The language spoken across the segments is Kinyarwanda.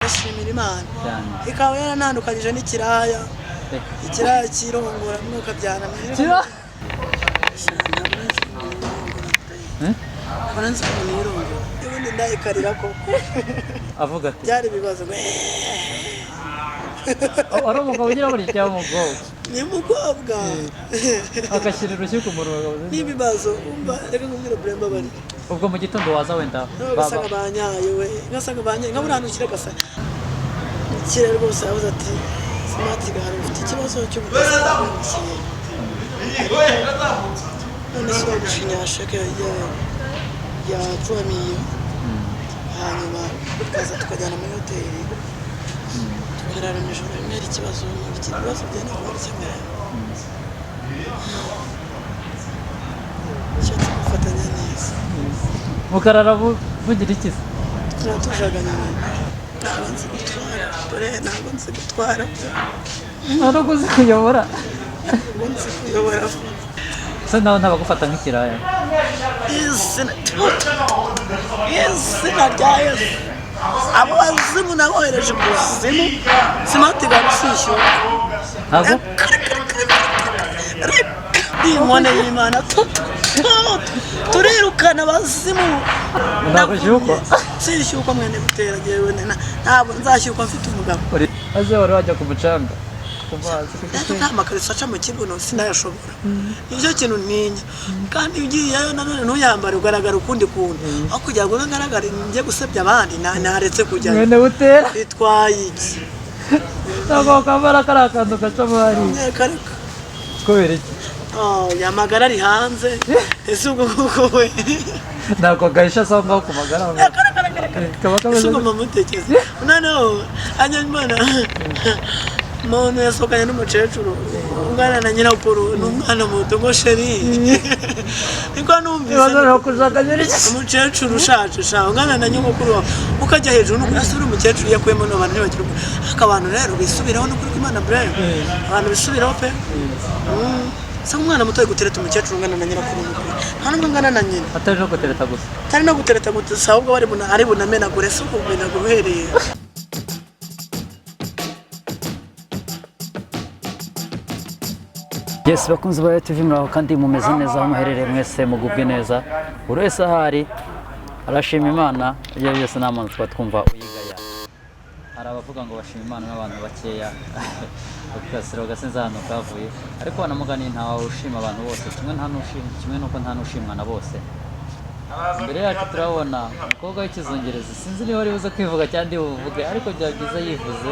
Ndashimira Imana Cyane. ikaba yaranandukanyije n'ikiraya. Reka. Ikiraya kirongora mwuka byana. Kira. Eh? Ntabwo nzi ko umuntu yirongora, ubundi ndayikarira koko. Avuga ati Byari ibibazo. Ari umugabo ugira buri cyangwa umukobwa? Ni umukobwa. Agashyira urushyi ku munwa. N'ibibazo, umva, reka nkubwire, Buremba bari Ubwo mu gitondo waza wenda ugasanga banyaye we, ugasanga banyaye nka buriya hantu gasa ikirere rwose. Yavuze ati: "Smart Girl, ufite ikibazo cy'ubudasigaye. None se bagushinya chèque ya 3 millions, hanyuma tukaza tukajyana muri hoteli, tukarara nijoro rimwe, hari ikibazo? Iki ibibazo byenda kuba bikemura. Nshatse gufatanya neza." Mukarara bugira iki se? Tukaba tujaganyana. Ntabwo nzi gutwara dore, ntabwo nzi gutwara. Nta nubwo uzi kuyobora? Ntabwo nzi kuyobora. Se nawe ntabagufata nk'ikiraya? Izina, izina rya Yesu, abo bazimu nabohereje ikuzimu. Smart Girl sishyura. Ntabwo. Reka, inkone y'Imana, turirukana abazimu. Ntabwo ushyukwa? Sishyukwa mwene gutera jewe, ntabwo nzashyukwa mfite umugabo. Maze wari wajya ku mucanga, ku mazi, ku Rero gisenyi? Nta makariso aca mu kibuno, sinayashobora, nicyo kintu ntinya. Kandi iyo ugiyeyo nanone ntuyambare, ugaragara ukundi kuntu. Aho kugira ngo ngaragare njye gusebya abandi, naretse kujyayo. Mwene butera. Bitwaye iki? Ntabwo wakwambara kariya kantu gacamo hariya? Reka, reka. Kubera iki? Oh, yamagara ari hanze, ese ubwo kuko we Ntabwo gahisha asa ngaho ku magara. Reka, reka, reka, reka. Kaba Ese kameze ugomba mutekereza noneho hanyuma umuntu yasohokanye n'umukecuru ungana na nyirakuru n'umwana muto, ngo chérie, niko numvise. Ibibazo ni ukushaka nyiri iki? Umukecuru ushaje sha, ungana na nyogokuru wawe, ukajya hejuru nuko ese uri umukecuru yakuyemo n'abantu ntibagira ubwo. Ariko abantu rero bisubiraho, n'ukuri kw'Imana, Burayi, abantu bisubiraho pe. Se umwana muto ari gutereta umukecuru ungana na nyirakuru, n'ukuri nta nubwo angana na nyina. Atari no gutereta gusa. Atari no gutereta gusa, ahubwo bari ari bunamenagure. Si ukumenagura uhereye Yes, bakunzi ba TV, muraho kandi mumeze neza aho muherereye mwese, mugubwe neza. Buri wese ahari arashima Imana. Ibyo byose nta muntu tuba twumva uyigaya. Hari abavuga ngo bashima Imana n'abantu bakeya, ugasira ugasinza ahantu kavuye, ariko wanamugani ntawe ushima abantu bose kimwe, nta n'ushima kimwe nuko nta n'ushimwa na bose. Imbere yacu turabona umukobwa w'ikizungerezi. Sinzi niba ari buze kwivuga cyangwa ndi buvuge, ariko byaba byiza yivuze.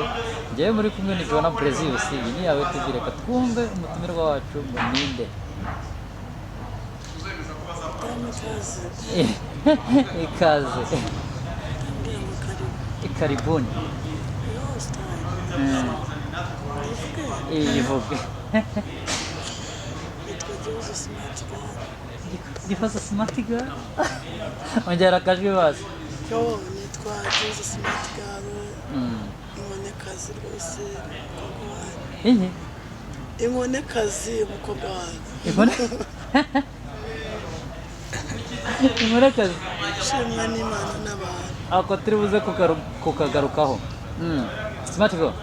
Njyewe muri kumwe ni Joanna Brezius, iyi ni Yawe TV. Reka twumve umutumirwa wacu ngo ninde. Ikaze. Mbwira ngo karibu. Ikaribuni. Yo style. Iyivuge. Nitwa Gihozo Smart Girl. Gihozo Smart Girl, ongera akajwi basi. Yo, nitwa Gihozo Smart Girl, inkonekazi rwose, umukobwa wanjye. Inki? Inkonekazi, umukobwa wanjye. Inkone, inkonekazi. Shimwa n'Imana n'abantu. Ako turi buze kukagarukaho. Smart Girl,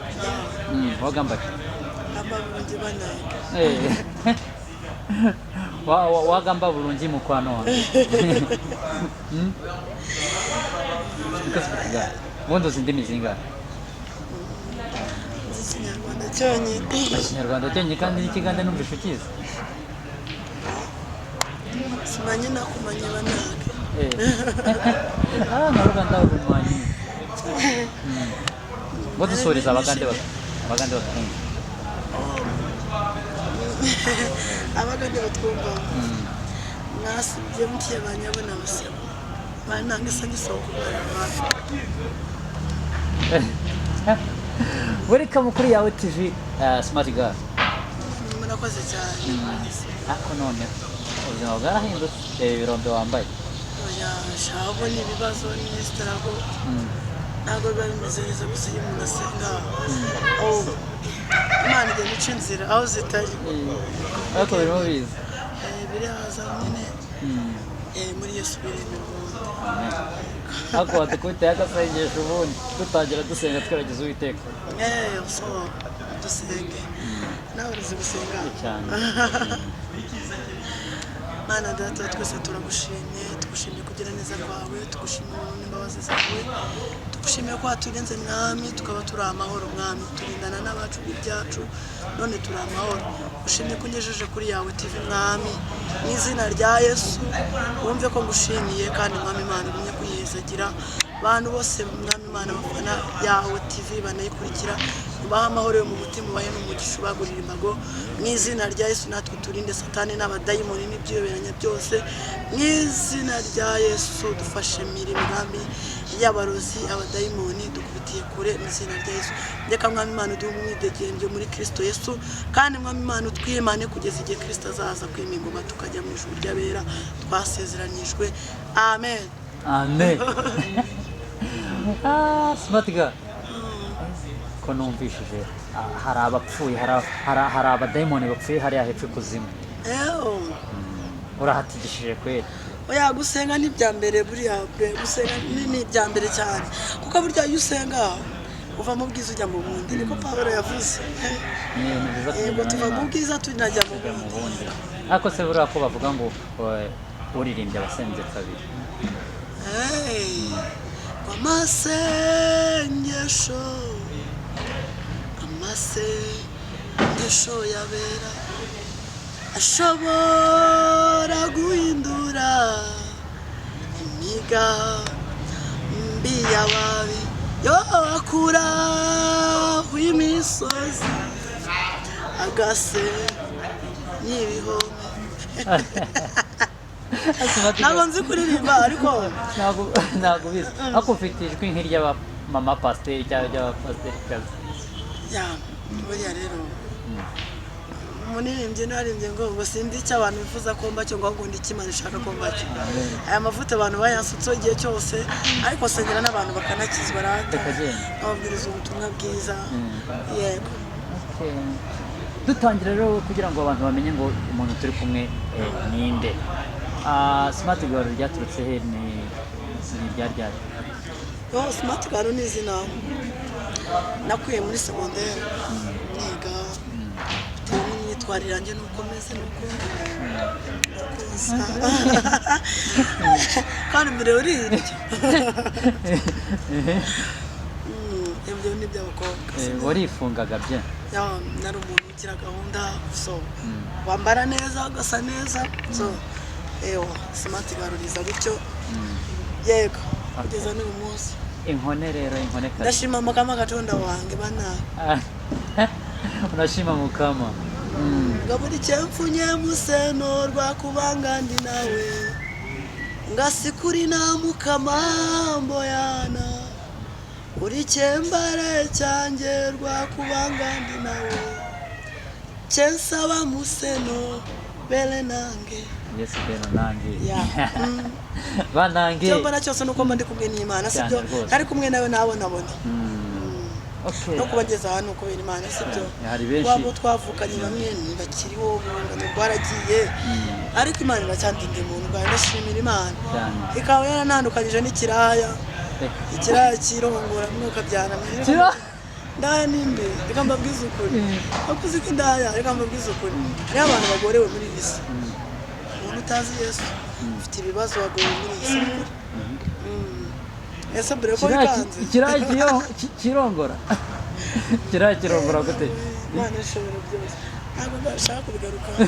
wagamba ki? Amabungi banange. Eh. Wagamba bulungi mukwano wange. Niko sikuvuga. Ubundi uzi indimi zingahe? Nzi Ikinyarwanda cyonyine. Ikinyarwanda cyonyine, kandi n'Ikigande numvishe ukizi. Simanyi nakumanye banange. Eh. Ah, n'Oluganda olumanyi. Ngo dusuhuriza Abagande Abagande batwumva. Abagande batwumva, mwasibye mutye banyabo nabasebo banange, sangisoko bana. Welcome kuri Yawe TV, Smart Girl. Murakoze cyane. Ariko none ubuzima bwarahindutse, reba ibirombe wambaye. Oya, shabo ni ibibazo n'isitarago, ntabwo biba bimeze neza. Gusa iyo umuntu asenga, oh, Imana igenda ica inzira aho zitari. Ariko birimo biza. Biraza nyine. Muri Yesu biremerwa. Ariko wadukubitaye agasengesho, ubundi dutangira dusenga tweragiza Uwiteka. So dusenge, nawe urizi gusenga. Cyane. Mana Data wa twese, turagushimye, tugushimye kugira neza kwawe, tugushimye ubuntu n'imbabazi zawe, tugushimiye ko waturinze Mwami, tukaba turi amahoro Mwami, turindana n'abacu n'ibyacu, none turi amahoro. Ushimye ko ungejeje kuri Yawe TV Mwami, mu izina rya Yesu wumve ko ngushimiye. Kandi Mwami Imana, ugumye kuyihezagira abantu bose Mwami Imana, abafana Yawe TV banayikurikira, ubahe amahoro yo mu mutima, ubahe n'umugisha, ubagurira imbago mu izina rya Yesu. Natwe turinde Satani n'abadayimoni n'ibyiyoberanya byose mu izina rya Yesu. Dufashe imigambi y'abarozi, abadayimoni dukubitiye kure mu izina rya Yesu. Reka Mwami Imana uduhe umwidegembyo muri Kristo Yesu, kandi Mwami Imana utwimane kugeza igihe Kristo azaza kwima ingoma, tukajya mu ijuru ry'abera twasezeranyijwe. Amen. Amen. Smart girl, ko numvishije hari abapfuye, hari abadayimoni bapfuye hariya hepfo ikuzimu. Ew. Urahatigishije kweri. Oya, gusenga ni ibya mbere buriya pe, gusenga ni ibya mbere cyane, kuko burya iyo usenga uva mu bwiza ujya mu bundi, niko Pawulo yavuze. Ni ibintu byiza Yego, kumenyana tuva mu n'Imana. bwiza tunajya mu Tujya mu bundi. bundi. Ariko se buriya ko bavuga ngo uririmbye abasenze kabiri? Hey, amasengesho, amasengesho yabera ashobora guhindura imigambi y'ababi, yo akuraho imisozi, agase n'ibihome. Ntabwo nzi kuririmba ariko. Ntabwo ubizi, ariko ufite ijwi nk'iry'abamama pasiteri cyangwa ry'abapasiterikazi. Ya, buriya rero umuririmbyi naririmbye ngo sindi icyo abantu bifuza ko mba cyo, ngo ahubwo ndi icyo Imana ishaka ko mba cyo. Aya mavuta abantu bayansutseho igihe cyose, ariko sengera n'abantu bakanakizwa rata. Bikagenda. Bababwiriza ubutumwa bwiza, yego. Okay. Dutangira rero kugira ngo abantu bamenye ngo umuntu turi kumwe ninde. Smart Girl ryaturutse he? Ni irya ryari? Oh, Smart Girl ni izina nakuye muri segonderi niga, bitewe n'imyitwarire yanjye n'uko meze n'uko nsa, kandi mbere urirya. Ibyo ni iby'abakobwa. Warifungaga bye? Ya, nari umuntu ugira gahunda, so wambara neza, ugasa neza, so ewa Smart Girl riza gutyo, yego, kugeza n'uyu munsi. Inkone rero, inkone kazi. Ndashima Mukama Katonda wange bana. Unashima Mukama. Nga buli kyenfunye museno lwakubanga ndi nawe, nga sikulina Mukama mboyana, buli kyembala ekyange lwakubanga ndi nawe, kyensaba museno bere nange. Yesu beno nange. Ya. Banange. Icyo mbona cyose nuko mba ndi kumwe n'Imana, sibyo? Cyane rwose. Ntari kumwe nawe nabonabona. Okay. No kuba ngeze aha ni ukubera Imana, sibyo? Yeah, hari benshi- Wabo twavukanye bamwe ntibakiriho, urungano rwaragiye, ariko Imana iracyandinda umuntu rwawe, ndashimira Imana. Cyane. Ikaba yaranandukanyije n'ikiraya. Reka. Ikiraya kirongora mwuka byana. Ndaya ni mbi, reka mbabwize ukuri. Wakuze ko indaya, reka mbabwize ukuri, hariho abantu bagorewe muri iyi si. Umuntu utazi Yesu ufite ibibazo, wagorewe muri iyi si, ni ukuri. Ese mbere ko bikanze. Ikiraya kirongora? Ikiraya kirongora gute? Imana ishobora byose, ntabwo ndashaka kubigarukaho.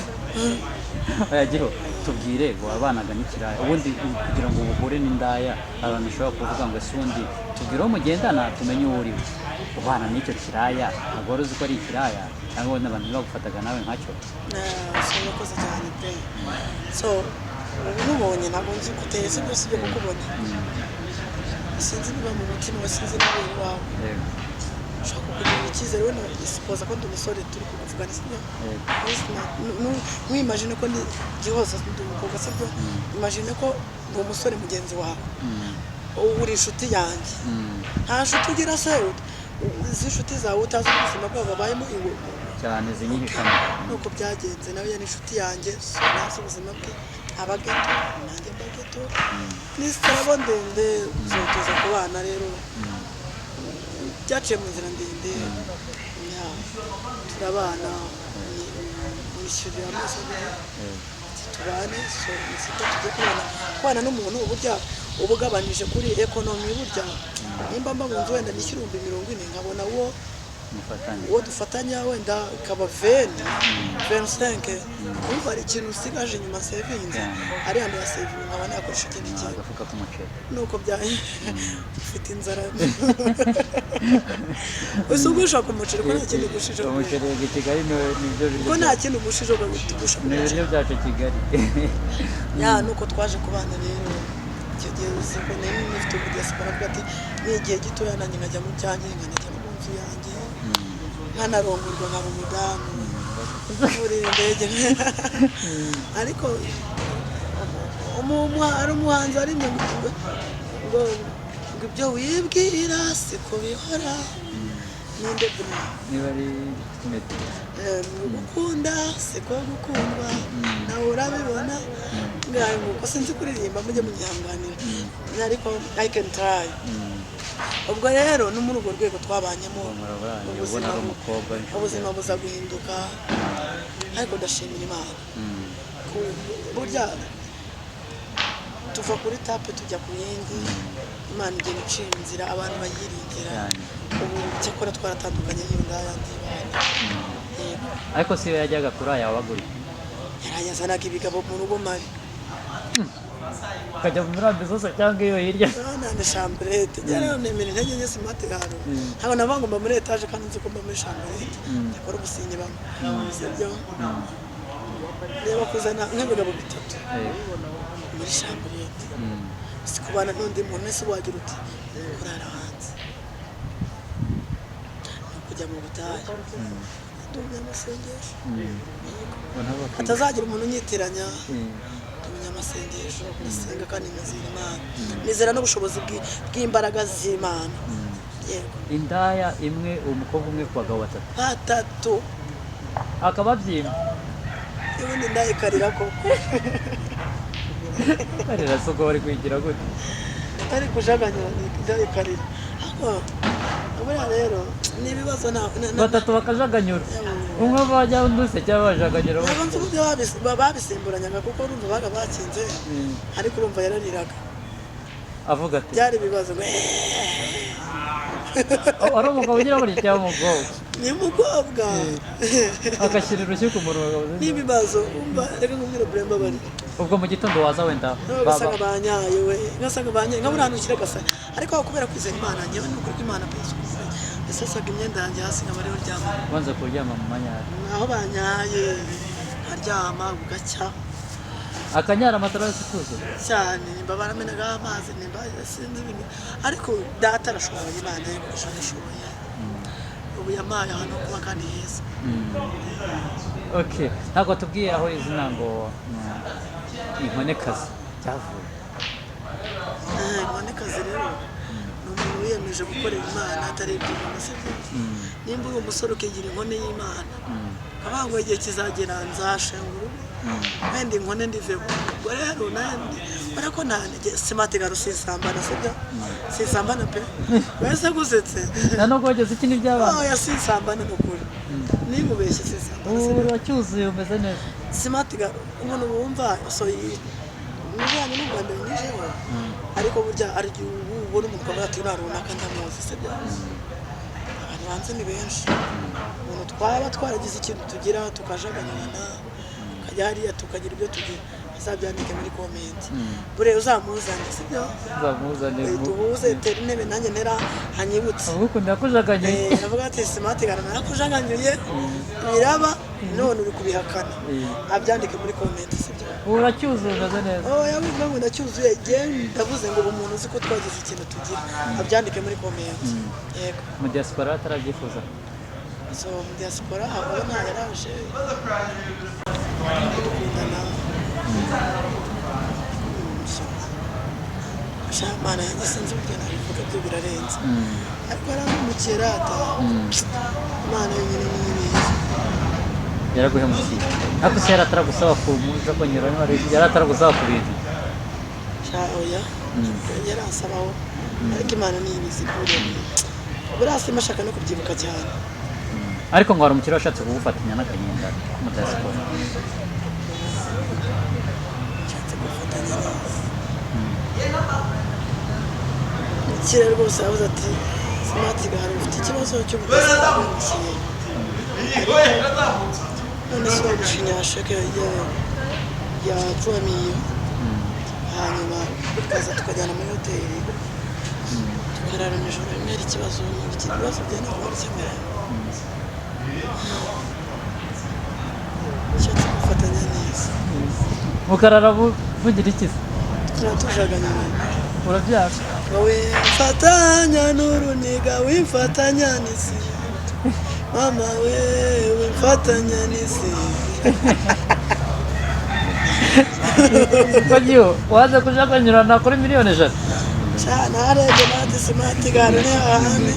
Oya Giho, tubwire, wabanaga n'ikiraya ubundi kugira ngo uhure n'indaya, abantu bashobora kuvuga ngo ese ubundi tubwire uwo mugendana tumenye uwo uri we. Ubana n'icyo kiraya, ntabwo wari uzi ko ari ikiraya, cyangwa wenda abantu ntibagufataga nawe nkacyo? So urakoze cyane pe. So ubu nkubonye ntabwo nzi ko uteye, sibyo? Sibyo, kukubona sinzi niba mu mutima we, sinzi niba iwawe ushaka kukugirira icyizere, wenda sipoza ko ndi umusore turi kuvugana, sibyo? Mwimagine ko ndi Gihoza, ndi umukobwa, sibyo? Imagine ko ndi umusore mugenzi wawe, uri inshuti yanjye. Nta nshuti ugira se izi inshuti zawe utazi ubuzima bwabo babayemo iwe? Cyane, zinyihishamo. Nuko byagenze, nawe yari inshuti yanjye, so ntazi ubuzima bwe. Aba ghetto, nanjye mba ghetto. Ni struggle ndende zotoza ku bana rero, byaciye mu nzira ndende. Ya, turabana, mwishyurira amezi 2 tubane. So siko tugiye kubana n'umuntu, burya uba ugabanije kuri economy. Burya nimba mba mu nzu wenda nishyura 40,000, nkabona uwo Mufatanye. uwo dufatanya wenda ikaba 20, 25, urumva hari ikintu usigaje inyuma savings, ariya ndayasavinga nkaba nakoresha ikindi kintu. Agafuka k'umuceri. Nuko bya ufite inzara gusa ugusha ku muceri, ko nta kindi ugushije ku muceri. Umuceri i Kigali nibyo biryo Ko nta kindi ugushije ugusha ku ni muceri. ibiryo byacu Kigali. Ya, nuko twaje kubana rero. Icyo gihe uzi ko nari nifite ubudiaspora, avuga ati ni igihe gitoya, nanjye nkajya mu byanjye, nkanajya no mu nzu yanjye, nkanarongorwa, nkaba umudamu, nkurira indege. Ariko ari umuhanzi arimo ngo ibyo wibwira siko bihora. Ninde bro? Niba ari Meddy. Gukunda siko gukundwa, nawe urabibona. Ngayo nguko, sinzi kuririmba, mujye munyihanganira, ariko I can try. Ubwo rero no muri urwo rwego twabanyemo. Murabanye, Ubuzima ubona ari umukobwa w'inshuti ubuzima yawe. buza guhinduka, ariko ndashimira Imana. Burya tuva kuri étape tujya ku yindi, Imana igenda iciye inzira abantu bayiringira. Cyane. Ubu cyakora twaratandukanye, iyo ndaya ndibana. Yego. Ariko si yo yajyaga kuri aya wabaguriye? Yarayazanaga ibigabo mu rugo mabi. Ukajya muri ambi zose cyangwa iyo hirya? Nande chambrette njyana, nemera intege nke simati hano. Ntabwo navuga ngo mba muri étage kandi nzi ko mba muri chambrette. Ndakora ubusinyi bamwe, sibyo? Reba kuzana nk'ibigabo bitatu muri chambrette, si kubana n'undi muntu wese wagira uti kurara hanze ni ukujya mu butayu. Ndi umunyamasengesho. Hatazagira umuntu unyitiranya, ndi umunyamasengesho, ndasenga kandi nizera Imana, nizera n'ubushobozi bw'imbaraga z'Imana. Yego. Indaya imwe, umukobwa umwe ku bagabo batatu? Batatu. Akababyimba. Ubundi indaya ikarira koko? Barira se ubwo bari kwigira gute? Ari kujaganyura, indaya ikarira. Ariko buriya rero ni ibibazo Batatu bakajaganyura, umwe bajya undi se cyangwa bajaganyura? Ntabwo nzi uburyo babisimburanyaga, kuko urumva baga bakinze, ariko urumva yarariraga. Avuga ati Byari ibibazo ngo "Oh, ari umugabo ugira gutya cyangwa umukobwa?" Ni umukobwa. Agashyira urushyi ku munwa. Ni ibibazo. Umva, reka nkubwire buremba bari Ubwo mu gitondo waza wenda ugasanga banyaye we, ugasanga banyaye nka buriya hantu ushyira agasaya. Ariko aho kubera kwizera Imana, njyewe ni ukuri kw'Imana pe, yasasaga imyenda yanjye hasi nkaba ariho ryama. Ubanza kuryama mu manyara? Aho banyaye nkaryama bugacya. Akanyara amatara yose atuzuye? Cyane, nimba baramenagaho amazi, nimba sinzi ibintu, ariko data arashoboye, Imana ye kurusha arashoboye. Ubu yampaye ahantu ho kuba kandi heza. Okay, ntabwo tubwiye aho izina ngo inkonekazi cyavuye. Inkonekazi rero ni umuntu wiyemeje gukorera Imana atari ibyo, sibyo? Nimba uri umusore ukigira inkone y'Imana, ukavuga ngo igihe kizagera nzashinga urugo, wenda inkone ndivemo. Ubwo rero nandi ubona ko nta simati garo, sisambana, sibyo? Sisambana pe, wese gusetse. Nta nubwo wageze iki n'iby'abana? Oya, sisambana ni ukuri, nimubeshye, sisambana. Ubu Sibyo? uracyuzuye, umeze neza. Simati garo, umuntu wumva so n'ubwanyu n'ubwa mbere nijeho, ariko burya hari igihe ubu ubona umuntu ukavuga ati uriya runaka ndamuzi, sibyo? Abantu hanze ni benshi. Umuntu twaba twaragize ikintu tugira tukajaganyana, tukajya hariya tukagira ibyo tugira, azabyandike muri comment. Buriya uzamuzane, sibyo? Uzamuzane. Duhuze, tere intebe nanjye ntera hanyibutse. Ahubwo ukuntu yakujaganyuye. Avuga ati simati garama yakujaganyuye biraba, none uri kubihakana. Abyandike muri comment, sibyo? Ubu uracyuzuye, umeze neza. Oh, yavuga ngo ndacyuzuye. Njye ndavuze ngo ubu umuntu uzi ko twagize ikintu tugira abyandike muri comment. Yego. Mu diaspora atarabyifuza? So mu diaspora aho nta yaraje dukundana. So, sha Mana yanjye, sinzi uburyo nabivuga, byo birarenze. Ariko yaramukera ata Imana yonyine niyo ibizi. Yaraguhemukiye, ariko se yari ataragusaba ku mujakonyura, yari ataragusaba ku bintu? Sha, oya, yaransabaho, ariko Imana niyibizi. Buriya simashaka no kubyibuka cyane. Ariko ngo hari umukire washatse kugufatanya n'agahinda k'umudiyasipora. Nshatse gufatanya neza umukire rwose, yavuze ati: "Smart Gare, ufite ikibazo cy'ubudasiba, none se wagushinya sheke ya 3 millions, hanyuma tukaza tukajyana muri hoteli, tukarara nijoro rimwe, ari ikibazo ni iki?" Ibibazo bya ntabwo bikemura. Nshatse gufatanya neza. Mukarara bugira iki se? Tukaba tujaganya. Urabyara. Wowe mfatanya n'uruniga, wimfatanya n'isi, mama we, wimfatanya n'isi. Bagiyo waza kujakanyurana kuri miliyoni 3? Cyane, harebye nati Smart Gare ni hahandi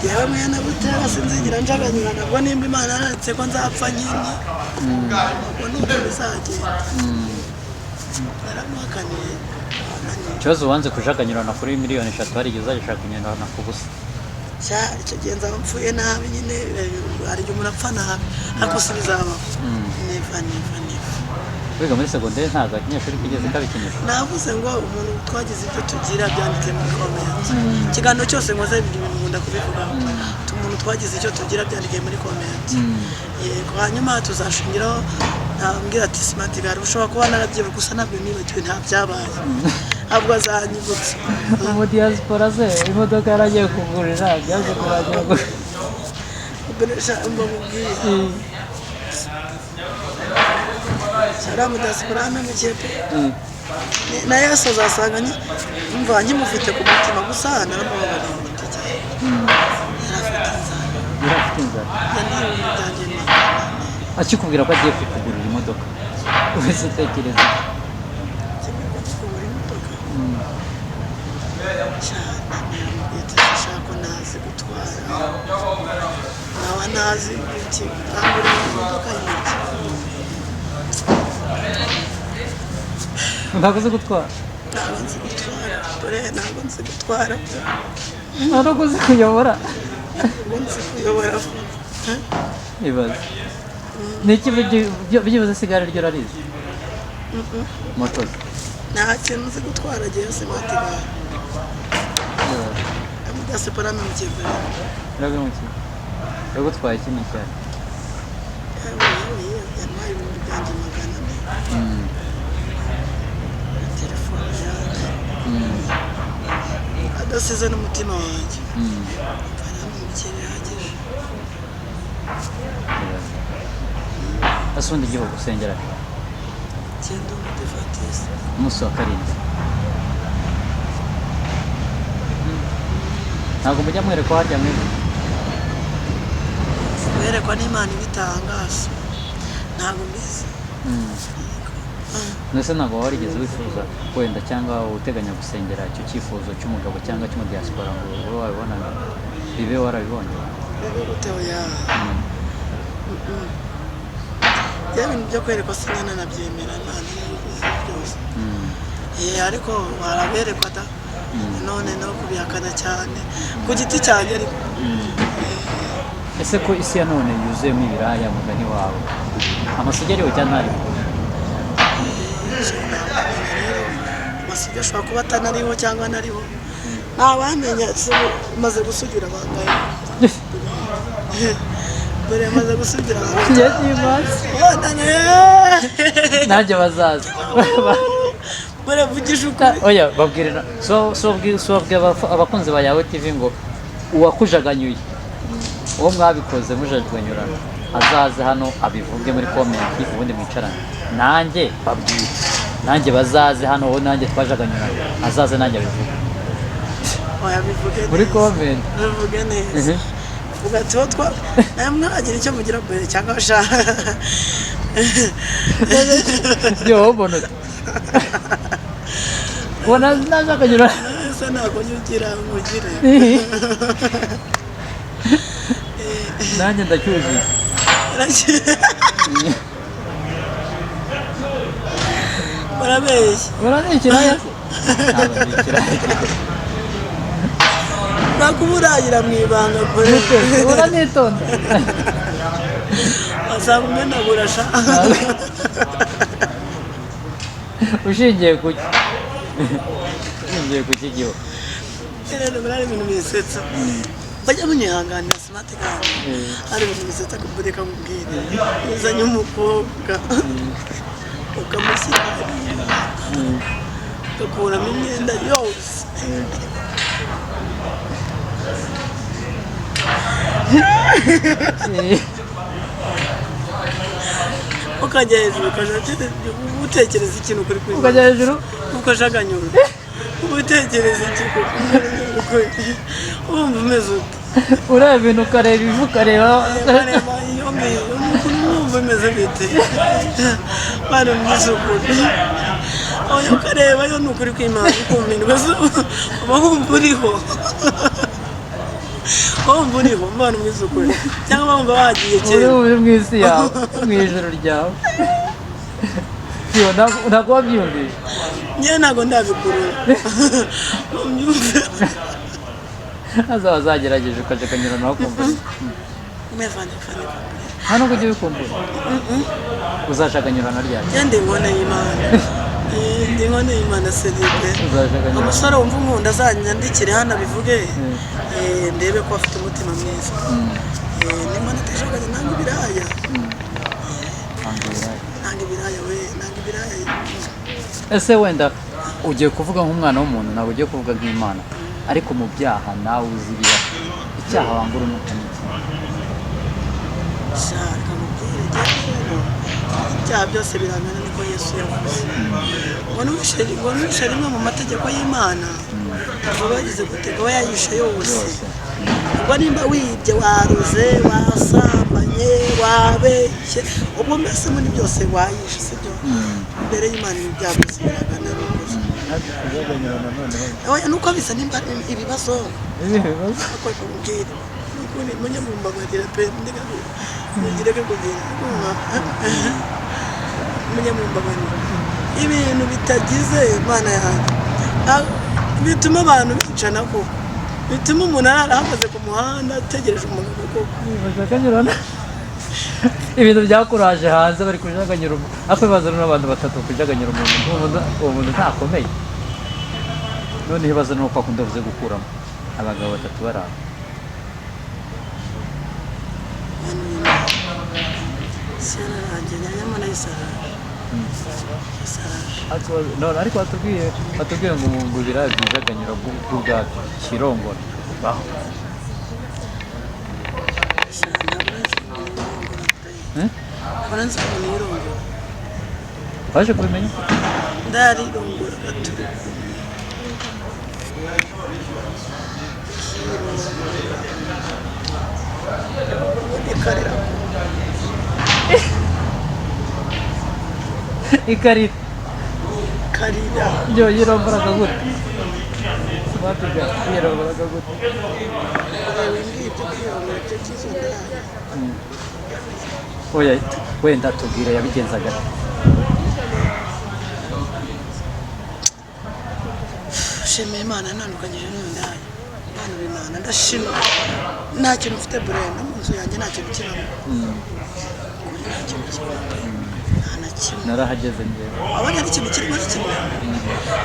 yewe mwene Butera, sinzigira njaganyurana. Ubwo nimba Imana yaranditse ko nzapfa nyine, ubwo nuko bizagenda. Naramuhakaniye ananiwe. Ikibazo, wanze kujakanyurana kuri miliyoni 3, hari igihe uzajya kunyurana ku busa. Cya icyo gihe nzaba mpfuye nabi nyine. Hari igihe umuntu apfa nabi, ariko si bizabaho, never, never, never. Wiga muri segonderi ntabwo abanyeshuri kigeze kabikinisha? Navuze ngo umuntu twagize ibyo tugira byanditse muri comment. Ikiganiro cyose nkoze, ibyo bintu nkunda kubivugaho. Umuntu twagize icyo tugira byandikiye muri comment, yego, hanyuma tuzashingiraho. Nambwira ati: "Smart Gare, ushobora kuba narabyibuka gusa ntabwo nibagiwe, nta byabaye," ahubwo azanyibutsa. Mu diaspora se imodoka yaragiye kugurira byaje kurangira ngo Mba mubwiye salamu diaspora ampemukiye pe. Na Yesu azasanga mva nkimufite ku mutima, gusa naramubabariye mu giti cyanjye. Yari afite inzara. Yari afite inzara. Yandiye ibintu byanjye 400. Akikubwira ko agiye kukugurira imodoka, wese utekereza iki? Kimwe kugura imodoka cyane, naramubwiye ati: "Sinshaka ko ntazi gutwara, nkaba ntazi iki, nangurira imodoka y'iki?" Ntabwo uzi gutwara? Ntabwo nzi gutwara dore, ntabwo nzi gutwara. Ntabwo uzi kuyobora? Ntabwo nzi kuyobora. Ibaze ni iki byibuze se igare ryo urarizi, moto ze? Nta kintu nzi gutwara agiye Smart Gare. Ibaze. Amudasipora ampemukiye mbere. Yaraguhemukiye, yagutwaye ikindi cyane. Yewe yewe yewe, yantwaye ibihumbi byanjye 400 na telefone yanjye, adasize n'umutima wanjye. Aramukiye bihagije. Ibaze. Ese ubundi igihugu usengera he? Genda umudivatisi. Umunsi wa karindwi ntabwo mujya mwerekwa harya mwebwe? Werekwa n'Imana ibitangaza, ntabwo mbizi. Mbese ntabwo waba warigeze wifuza wenda cyangwa uteganya gusengera icyo cyifuzo cy'umugabo cyangwa cy'umudiyasipora ngo ube wabibona, bibe warabibonye? Bibe gute? Oya. Bya bintu byo kwerekwa sinyana nabyemera, Imana niyo byose. Ariko baraberekwa da, none no kubihakana cyane ku giti cyanjye ariko. Ese ko isi ya none yuzuyemo ibiraya, mugani wawe amasugi ariho cyangwa ntariho? Ntabwo rero amasugi ashobora kuba atanariho cyangwa anariho, ntawamenya. Maze gusugira bangahe dore, maze gusugira bangahe. Njye ntibazi. Bonane. Nanjye bazaza. Dore vugisha ukuri. Oya, babwire so babwira abakunzi ba Yawe TV ngo uwakujaganyuye, uwo mwabikoze mujaganyurana, azaze hano abivuge muri comment, ubundi mwicarane. Nanjye babwire, nanjye bazaze hano, uwo nanjye twajaganyurana azaze nanjye abivuge. Oya, bivuge muri neza. Comment. Bivuge neza. Vuga ati wo twa nawe mwagira icyo mugira mbere cyangwa sha. Yo ubona ute? Ubona najaganyurana? Ese ntabwo ujya ugira ngo ugire? Nanjye ndacyuzuye. Barabeshya. Barabeshya. Urabona ikiraya se? Ntabwo ndi ikiraya. Bakuburayira mu ibanga kure. Uranitonda. Wasanga umenagura sha. Ushingiye ku ki? Ushingiye ku ki giho? Rero bari ibintu bisetsa. Bajya munyihanganira smart kandi hari ibintu bisetsa kubureka mubwire. Uzanye umukobwa ukamushyira hariya, ugakuramo imyenda yose. Ukajya hejuru ukajya utekereza ikintu kuri kuri Ukajya hejuru ukajaganyura utekereza ikintu wumva umeze ute? Ureba ibintu, ukareba ivu, ukareba. Ukareba iyo ngiyo ukuntu wumva umeze bite bari mu by'ukuri. Oya, ukareba yo ni ukuri kw'Imana, ukumva indwara uba wumva uriho, wumva uriho mbana mu by'ukuri, cyangwa wumva wagiye uri kera. Uri mu isi yawe, mu ijoro ryawe. Yo, ntabwo wabyiyumvisha? Njyewe ntabwo ndabikurura mbyumve. Azaba azagerageje ukajya akanyura nawe ukumva. Mevane fane. Nta nubwo ujya ubikumbura? Uzashakanyura na ryari? Njye ndi inkone y'Imana. Ndi inkone y'Imana seripe. Uzashakanyura? Umusore wumva unkunda azanyandikire hano abivuge, ndebe ko afite umutima mwiza. Nimba natashakanye, nanga ibiraya. Nanga ibiraya we, nanga ibiraya. Ese wenda ugiye kuvuga nk'umwana w'umuntu, ntabwo ugiye kuvuga nk'Imana, ariko mu byaha nawe uzi ibibaho, icyaha wanga urunuka ni iki? Sha, reka nkubwire, njye rero ibyaha byose birangana, niko Yesu yavuze ngo nuwishe rimwe mu mategeko y'Imana ngo bagize gute, ngo yayishe yose. Yose. Ubwo nimba wibye, waruze, wasambanye, wabeshye, ubwo mbese muri byose wayishe, sibyo? Imbere y'Imana ibi byaha byose birangana n'ukuri. Oya, nuko bisa nimba ibibazo ako kubwira nukuri munyamumbabarira pe, ndeka kugira kumva munyamumbabarira ibintu bitagize Imana yanjye. Bituma abantu bicana koko, bituma umuntu arara ahagaze ku muhanda ategereje umugabo koko. Bashakanyurana ibintu byakuraje hanze bari kujaganyura umuntu, ariko bibaza n'abantu batatu kujaganyura umuntu, uwo muntu ntakomeye. None ibibazo ni uko akunda buze gukuramo abagabo batatu bari aho. Abantu b'Imana, siyararangiye nyamara yisaraje yisaraje. None ariko watubwiye ngo ibiraya byijaganyura bw'ubwabyo kirongora baho. Ntabwo nzi umuntu wirongora pe. Eh? Ntabwo nzi umuntu wirongora. Waje kubimenya? Ndarirongora gato. Ubundi ikarira. Ikarita. Karira. Byo yirongoraga gute? Smart guy yirongoraga gute? Reba ngibyo kwirongora ibyo by'izo ndaya. Oya, wenda tubwire yabigenzaga ate? Shimira Imana ntandukanyije n'iyo ndaya. Bana b'Imana, ndashima nta kintu mfite burenda mu nzu yanjye, nta kintu kibamo. Kuri nta kintu kibamo pe, nta na kimwe. Narahageze njyewe. Abona ari ikintu kirimo ari kimwe,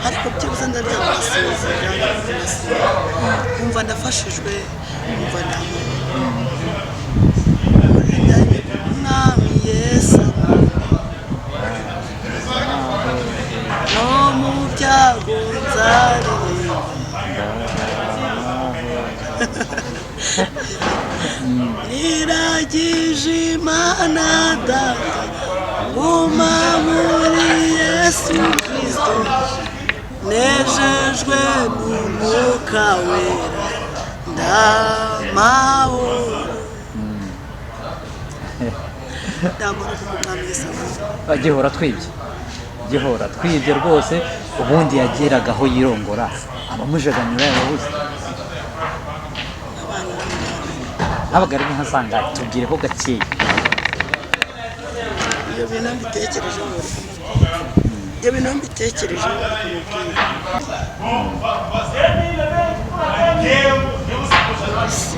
ariko byibuze ndaryama ngasinzira, ngasinzira nkumva ndafashijwe, nkumva ndamahoro. Mwami Yesu, no mu byago nzaririmba. Niragije Imana Data, guma muri Yesu Kristo, nejejwe n'Umwuka Wera, ndamahoro, ndamahoro kuko Umwami Yesu avuga. Gihora twibye, gihora twibye rwose. Ubundi yageraga aho yirongora abamujaganyura yababuze. Abana b'Imana. Habaga ari nka sangahe? Tubwireho gakeya. Iyo bintu mbitekerejeho, ibyo bintu mbitekerejeho ukamubwira isi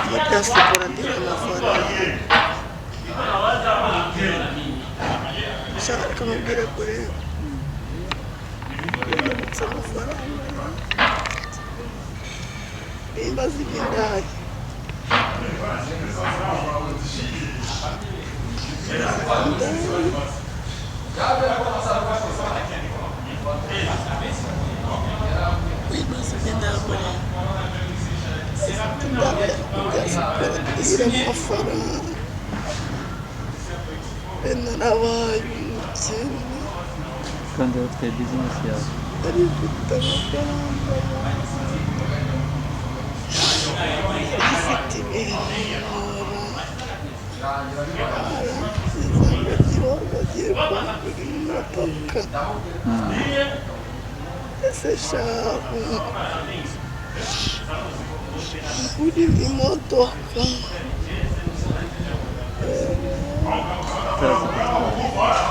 muri diaspora ndira amafaranga. Shaka mubwire kure yabitse amafaranga bimbaza iby'indaya. Bimbaza iby'indaya kure diaspora ndira amafaranga. Narabaye umukene. Kandi wari ufite bizinesi yawe. Nari mfite amafaranga, mfite ibintu bagiye kugura imodoka. Ese shahu ngurira imodoka? Utazi gutwara.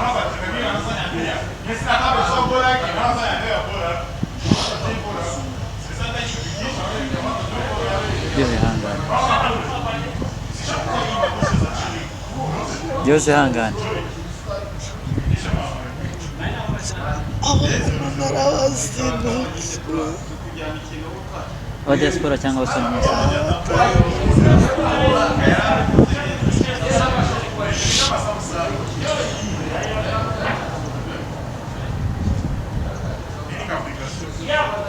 Byose ihangane, byose ihangane. Abantu narabazinutswe. Aba diaspora cyangwa abasore mwese?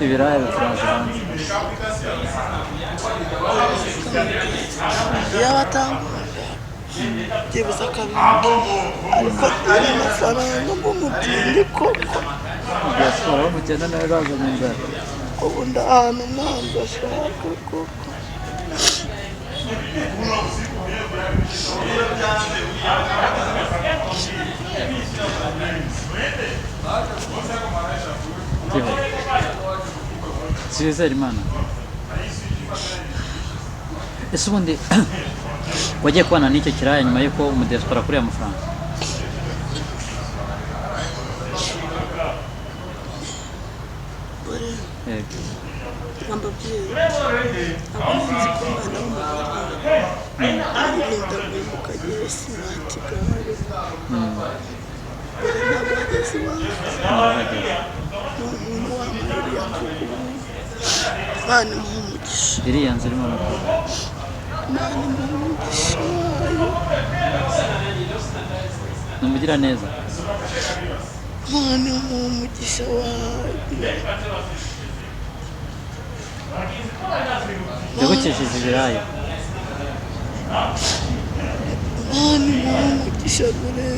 Ibiraya bikuraza hanze. Iyo abatangwaga byibuze akabindi, ariko ari amafaranga ng'umutindi koko. Diaspora wo mukene nawe bazanye inzara. Ubu ndahantu ntabwo ashaka koko. Kiho twizere Imana. Ese ubundi wagiye kubana n'icyo kiraya nyuma y'uko umudiyasipora akuriye amafaranga? Bore. Yego. Mbabwire, ntabwo nzi ko umwana w'umugore aririnda guhemuka. Agiye simati gare bore, ntabwo ageze iwacu. Ntabwo. Ni umuntu wambaye uriya nzu, Imana imuha umugisha. Iriya nzu irimo arakora. Imana imuha umugisha wayo. Ni umugiraneza. Imana imuha umugisha wayo. Yagukesheje ibiraya. Imana imuha umugisha dore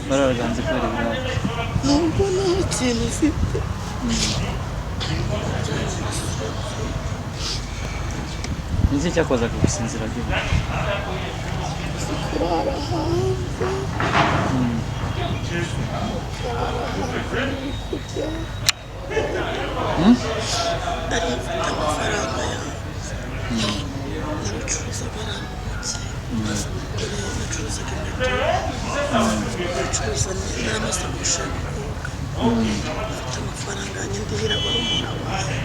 Bararaganze kubera ibiraya. Nubwo nta kintu ufite. Ni iki cyakozaga gusinzira byibuze? Kurara hanze, kurara hanze ni kurya. Nari mfite amafaranga yanjye, nabicuruzaga ari mu mujyi, nacuruzaga inkweto, nacuruza n'amasakoshi y'abakobwa. Mfite amafaranga yanjye ndihira barumuna banjye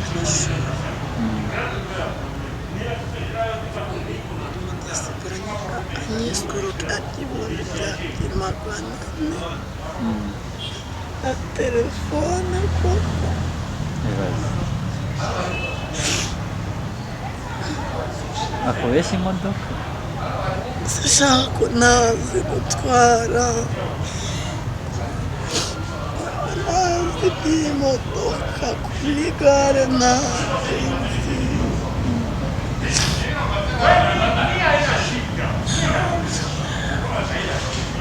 amashuri. Diaspora anyisikuruka 400,000 na telefone koko. Ibibazo akubeshya imodoka. Sinshaka, ntazi gutwara, ntazi iby'imodoka kuri gare, ntazi nzi.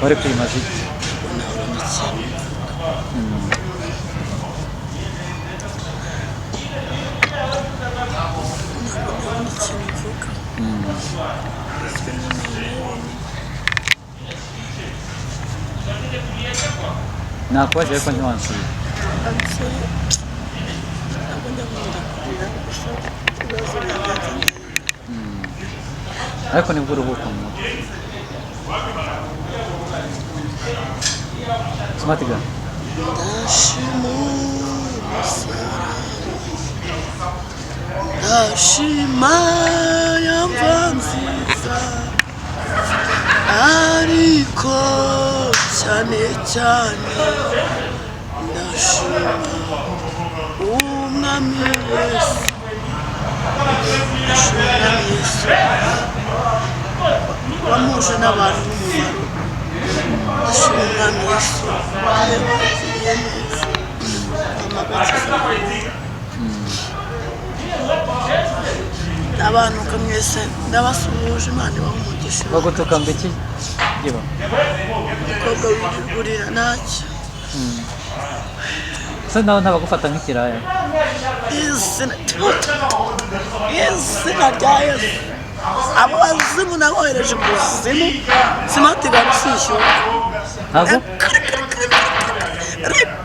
Wari kwimaza iki? Nabona ikintu mvuga. Ntabwo nabona ikintu mvuga. Uzwi n'Imana yonyine. Nakubaje ariko ntiwansubiza. I'm sorry. Sinkunda kurira gusa ibibazo birandenze. Ariko nibwo uruhuka mu mutwe. Smart girl. Ndashima umusaraba, ndashima ya mva nziza, ariko cyane cyane ndashima umwami Yesu, ndashima umwami Yesu wamuje n'abantu b'umumaro. Ndashima umwami Yesu yagiriye neza amagakiza. Abantu mwese ndabasuhuje, Imana ibahe umugisha. Bagutuka ngo iki giba? Umukobwa wigurira ntacyo. Se nawe ntabagufata nk'ikiraya? Izina izina rya Yesu, abo bazimu nabohereje kuzimu. Simatigana usishyura. Ntabwo. Reka.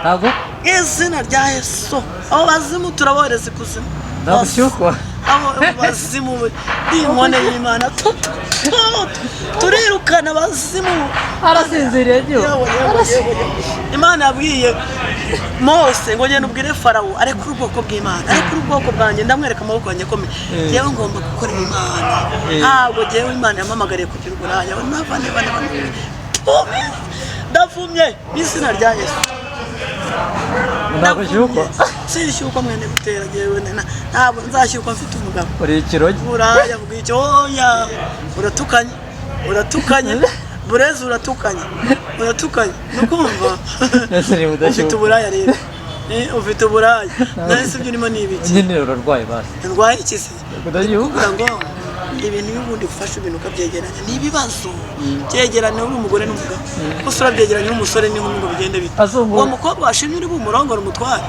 Ntabwo. Izina rya Yesu, abo bazimu turabohereza ikuzimu. Ntabwo ushyukwa. Abo bazimu n'inkone y'Imana turirukana abazimu. Arasinziriye giba. Yewe, yewe, yewe, yewe. Imana yabwiye Mose ngo genda ubwire Farawo arekure ubwoko bw'Imana, arekure ubwoko bwanjye, ndamwereka amaboko yanjye akomeye. Yewe, ngomba gukorera Imana. Ntabwo jyewe Imana yampamagariye kugira uburaya. Nava niba niba ndavumye n'izina rya Yesu. Ntabwo ushyukwa. Sinshyukwa mwene gutera jyewe ntabwo nzashyukwa mfite umugabo. Uri ikiroge. Uburaya bw'icyo? Oya, uratukanye, uratukanye burezi, uratukanye, uratukanye, nukumva. Ese niba Ufite udashyukwa? uburaya rero. Ufite uburaya none se ibyo urimo ni ibiki? Nyine urarwaye basi. Ndwaye iki se? Kudashyukwa. Kugira ngo ibintu y'ubundi ufashe ibintu ukabyegeranya ni ibibazo. Byegeranya uri umugore n'umugabo gusa, urabyegeranya n'umusore n'inkumi ngo bigende bite? Azungu. Uwo mukobwa washimye uri bumurongore umutware?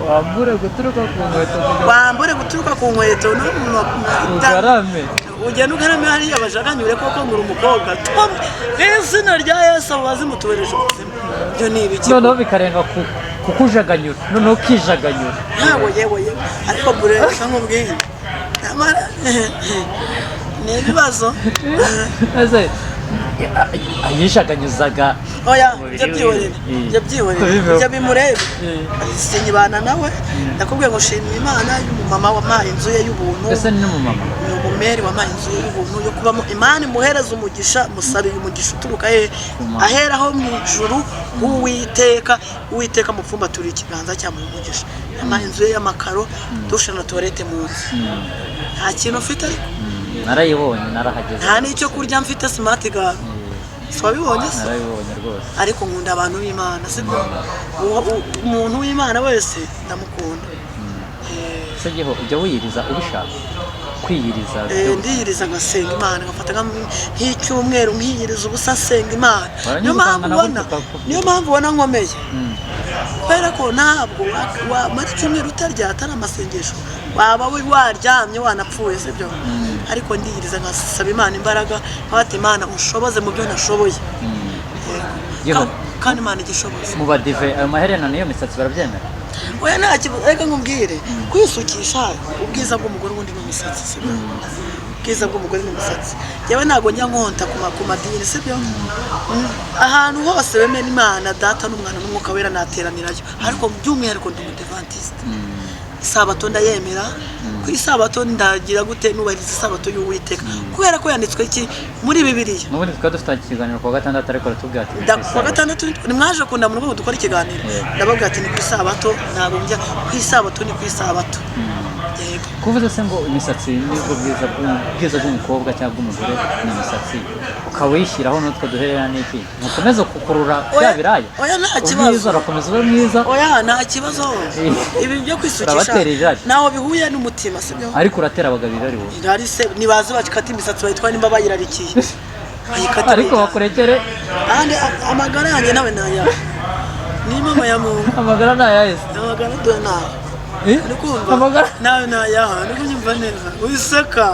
Wambure guturuka ku nkweto kujya Wambure guturuka ku nkweto no mu ugarame. Ugenda ugarame hariya bajaganyure koko ngo uri umukobwa. Tom, izina rya Yesu, abo bazimu tubereje ubuzima. Ibyo ni ibiki? Noneho bikarenga ku kukujaganyura, noneho ukijaganyura. Yewe, yewe, yewe, ariko bureza nk'ubwiye nyamara ni ibibazo. Ese yijaganyuzaga Oya. umubiri Ibyo wiwe? byihorere. Ibyo byihorere. Tubiveho. Ibyo bimurebe. Sinyibana nawe. Ndakubwiye ngo shimira Imana y'umumama wampaye inzu ye y'ubuntu. Ese ni n'umumama? Ni umumeri wampaye inzu ye y'ubuntu yo kubamo. Imana imuhereza umugisha, musabiye umugisha uturuka he? Mana. Aheraho mu ijuru h'Uwiteka. Uwiteka mupfumbaturiye ikiganza cyamuha umugisha, yampaye inzu ye y'amakaro, dushe na tuwarete mu nzu. Nta kintu mfite ariko. Narayibonye, narahageze. Nta n'icyo kurya mfite. Simati gare si wabibonye se? Narabibonye rwose. Ariko nkunda abantu b'Imana, sibyo? Umuntu w'Imana wese ndamukunda. Ese giho ujya wiyiriza ubishaka kwiyiriza? Ndiyiriza ngasenga Imana, ngafata nk'icyumweru nkiyiriza ubusa nsenga Imana. Warangiza Niyo mpamvu ukangana ubona gutyo ukakubyuka. Niyo mpamvu ubona nkomeye, kubera ko ntabwo wamara icyumweru utarya atari amasengesho, waba we waryamye wanapfuye, sibyo? Ariko ndiyiriza ngasaba Imana imbaraga, nkabati Imana ushoboze mu byo nashoboye. Yego. Yeho. Kandi Imana igishoboza. Mu badive ayo maherena n'iyo misatsi barabyemera? Oya, nta kibazo. Reka nkubwire, kwisukisha, ubwiza bw'umugore ubundi ni umusatsi, sibyo? Ubwiza bw'umugore ni umusatsi. Yewe, ntabwo njya nkonta ku madini, sibyo? Ahantu hose bemera Imana Data n'Umwana n'Umwuka Wera nateranirayo, ariko by'umwihariko ndi umudivantiste. Isabato ndayemera. Ku isabato ndagira gute? Nubahiriza isabato y'Uwiteka, kubera ko yanditswe iki muri Bibiliya? N'ubundi twari dufite ikiganiro ku wa gatandatu, ariko aratubwira ati Ku wa gatandatu nimwaje kunda mu rugo ngo dukore ikiganiro. Yego. Ndababwira ati ni ku isabato, ntabwo njya ku isabato, ni ku isabato. Yego. Kuvuze se ngo imisatsi nibwo bwiza bwiza bw'umukobwa cyangwa bw'umugore ni imisatsi, ukaba uyishyiraho n'utwo duherera n'iki, ntukomeze kukurura bya Oya, biraya? oya, nta kibazo. Ubwiza urakomeza ube mwiza. Oya, nta kibazo. Ibi byo kwisukisha Urabatera irari. ntaho bihuye n'umutima, sibyo? Ariko uratera abagabo irari wowe. Irari se nibaze bakata imisatsi bayitwara, nimba bayirarikiye bayikata Ariko bayijyana. bakurekere. Kandi amagara yanjye nawe nayawe ni mama ya Mungu. Amagara ni ayaheze. Amagara dore nayo. Eh? Uri kumva? Amagara. Nawe nayaha, uri kunyumva neza? Wiseka,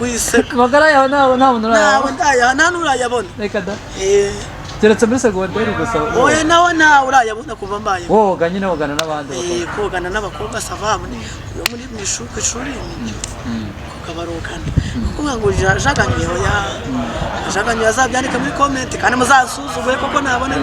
wiseka. Amagara yawe nta muntu Ntawe urayaha. ndayaha, nta n'urayabona. Reka da. Eh, Keretse muri segonderi gusa. Oya, nawe ntawe urayabona kuva mbaye. Woga nyine, wogana n'abandi bakobwa. Kogana n'abakobwa, ça va, muri yo muri mu ishuri, ku ishuri nibyo koga barogana. Kuvuga ngo jaganyuye, oya, jaganyuye azabyandike muri comment kandi muzasuzuguye koko nabona.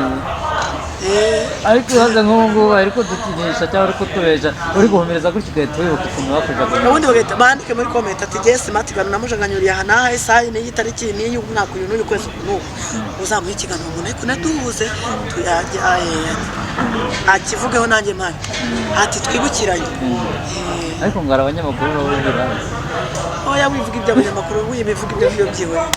Ariko ibaze nk'ubu ngubu ari kudukinisha cyangwa uri kutubesha, uri guhumiriza gutyo ugahita wibuka ukuntu bakujaganya. Ubundi bagahita bandike muri comment ati: "Jye Smart Gano namujaganyuriye aha n'aha, isaha n'iyi, tariki n'iyi, umwaka uyu n'uyu, kwezi uku n'uku." Uzamuha ikiganiro umuntu ariko natuhuze tuyajye akivugeho nanjye mpari ati twibukiranye. Ariko ngo hari abanyamakuru baba biranze. Oya, wivuga iby'abanyamakuru, wibivuga ibyo ngibyo, byihorere,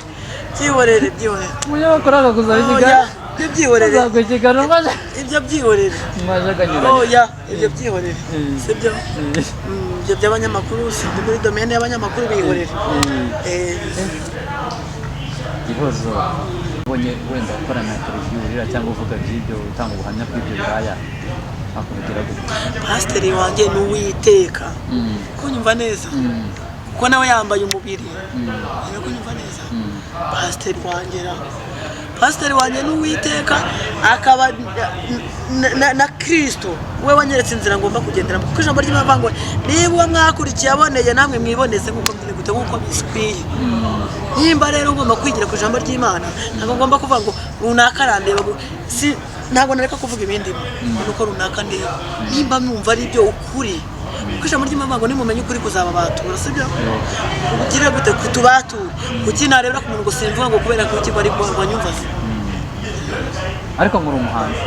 byihorere, byihorere. Umunyamakuru akagusaba Oya, ikiganiro. Ibyo byihorere. Azaguha ikiganiro maze Ibyo byihorere. mwajaganyuranye. Oya, ibyo byihorere, sibyo? Ibyo by'abanyamakuru sindi muri domaine y'abanyamakuru, bihorere. Igihozo ubonye wenda gukorana televiziyo urira cyangwa uvuga by'ibyo, utanga ubuhamya bw'ibyo biraya, akuvugira gute? Pasiteri wanjye ni Uwiteka, kunyumva neza, kuko nawe yambaye umubiri. Uri kunyumva neza? Pasiteri wanjye ra, pasiteri wanjye ni Uwiteka, akaba na Kirisito we wanyeretse inzira ngomba kugenderamo, kuko ijambo ry'Imana rivuga ngo niba uwo mwakurikiye aboneye, namwe mwiboneze nk'uko mbere gute, nk'uko bikwiye. Nimba rero ngomba kwigira ku ijambo ry'Imana, ntabwo ngomba kuvuga ngo runaka arandeba si ntabwo nareka kuvuga ibindi nuko runaka ndeba, nimba numva ari ibyo ukuri, kuko ijambo ry'Imana ngo nimumenye ukuri kuzababatura, sibyo? Ugire gute kutubatura? Kuki narebera ku muntu ngo simvuga ngo kubera ko ikigo ari ngo anyumva se? Ariko ngo uri umuhanzi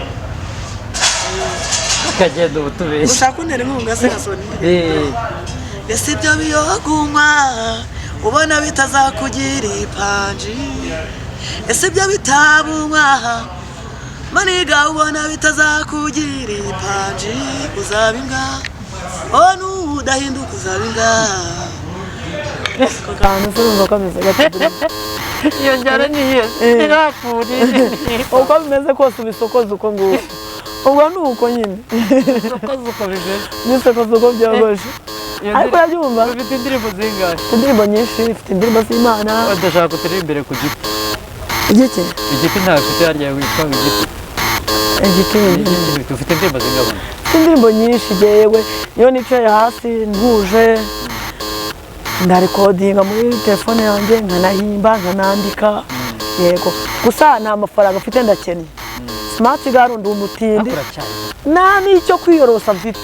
akagenda ubu tubeshya. Ushaka untera inkunga se gasoni? Eh. Ese ibyo biyogunywa ubona bitazakugira ipanji? Ese ibyo bitabunywa maniga ubona bitazakugira ipanji? Uzaba imbwa, oh, nudahinduka uzaba imbwa. Ako kantu se urumva kameze gate? Iyo njyana ni iyo irapfuriye. Uko bimeze kose ubisokoza uko nguko, ubwo ni uko nyine. Ukoze uko bimeze. Nisokoza uko byogoshe. Iyo Ariko urabyumva. Ufite indirimbo zingahe? Mfite indirimbo nyinshi, mfite indirimbo z'Imana. Ndashaka uturimbire ku giti. Igiki? Igiti ntawe ufite harya witwa ngo igiti. Igiti. Igiti. Ufite indirimbo zingahe? Mfite indirimbo nyinshi. Yewe, iyo nicaye hasi ntuje ndarecordinga muri telefone yanjye, nkanahimba, nkanandika, yego. Gusa nta mafaranga mfite, ndakennye, Smart Garo, ndi umutindi. Ariko uracyari Nta n'icyo kwiyorosa mfite.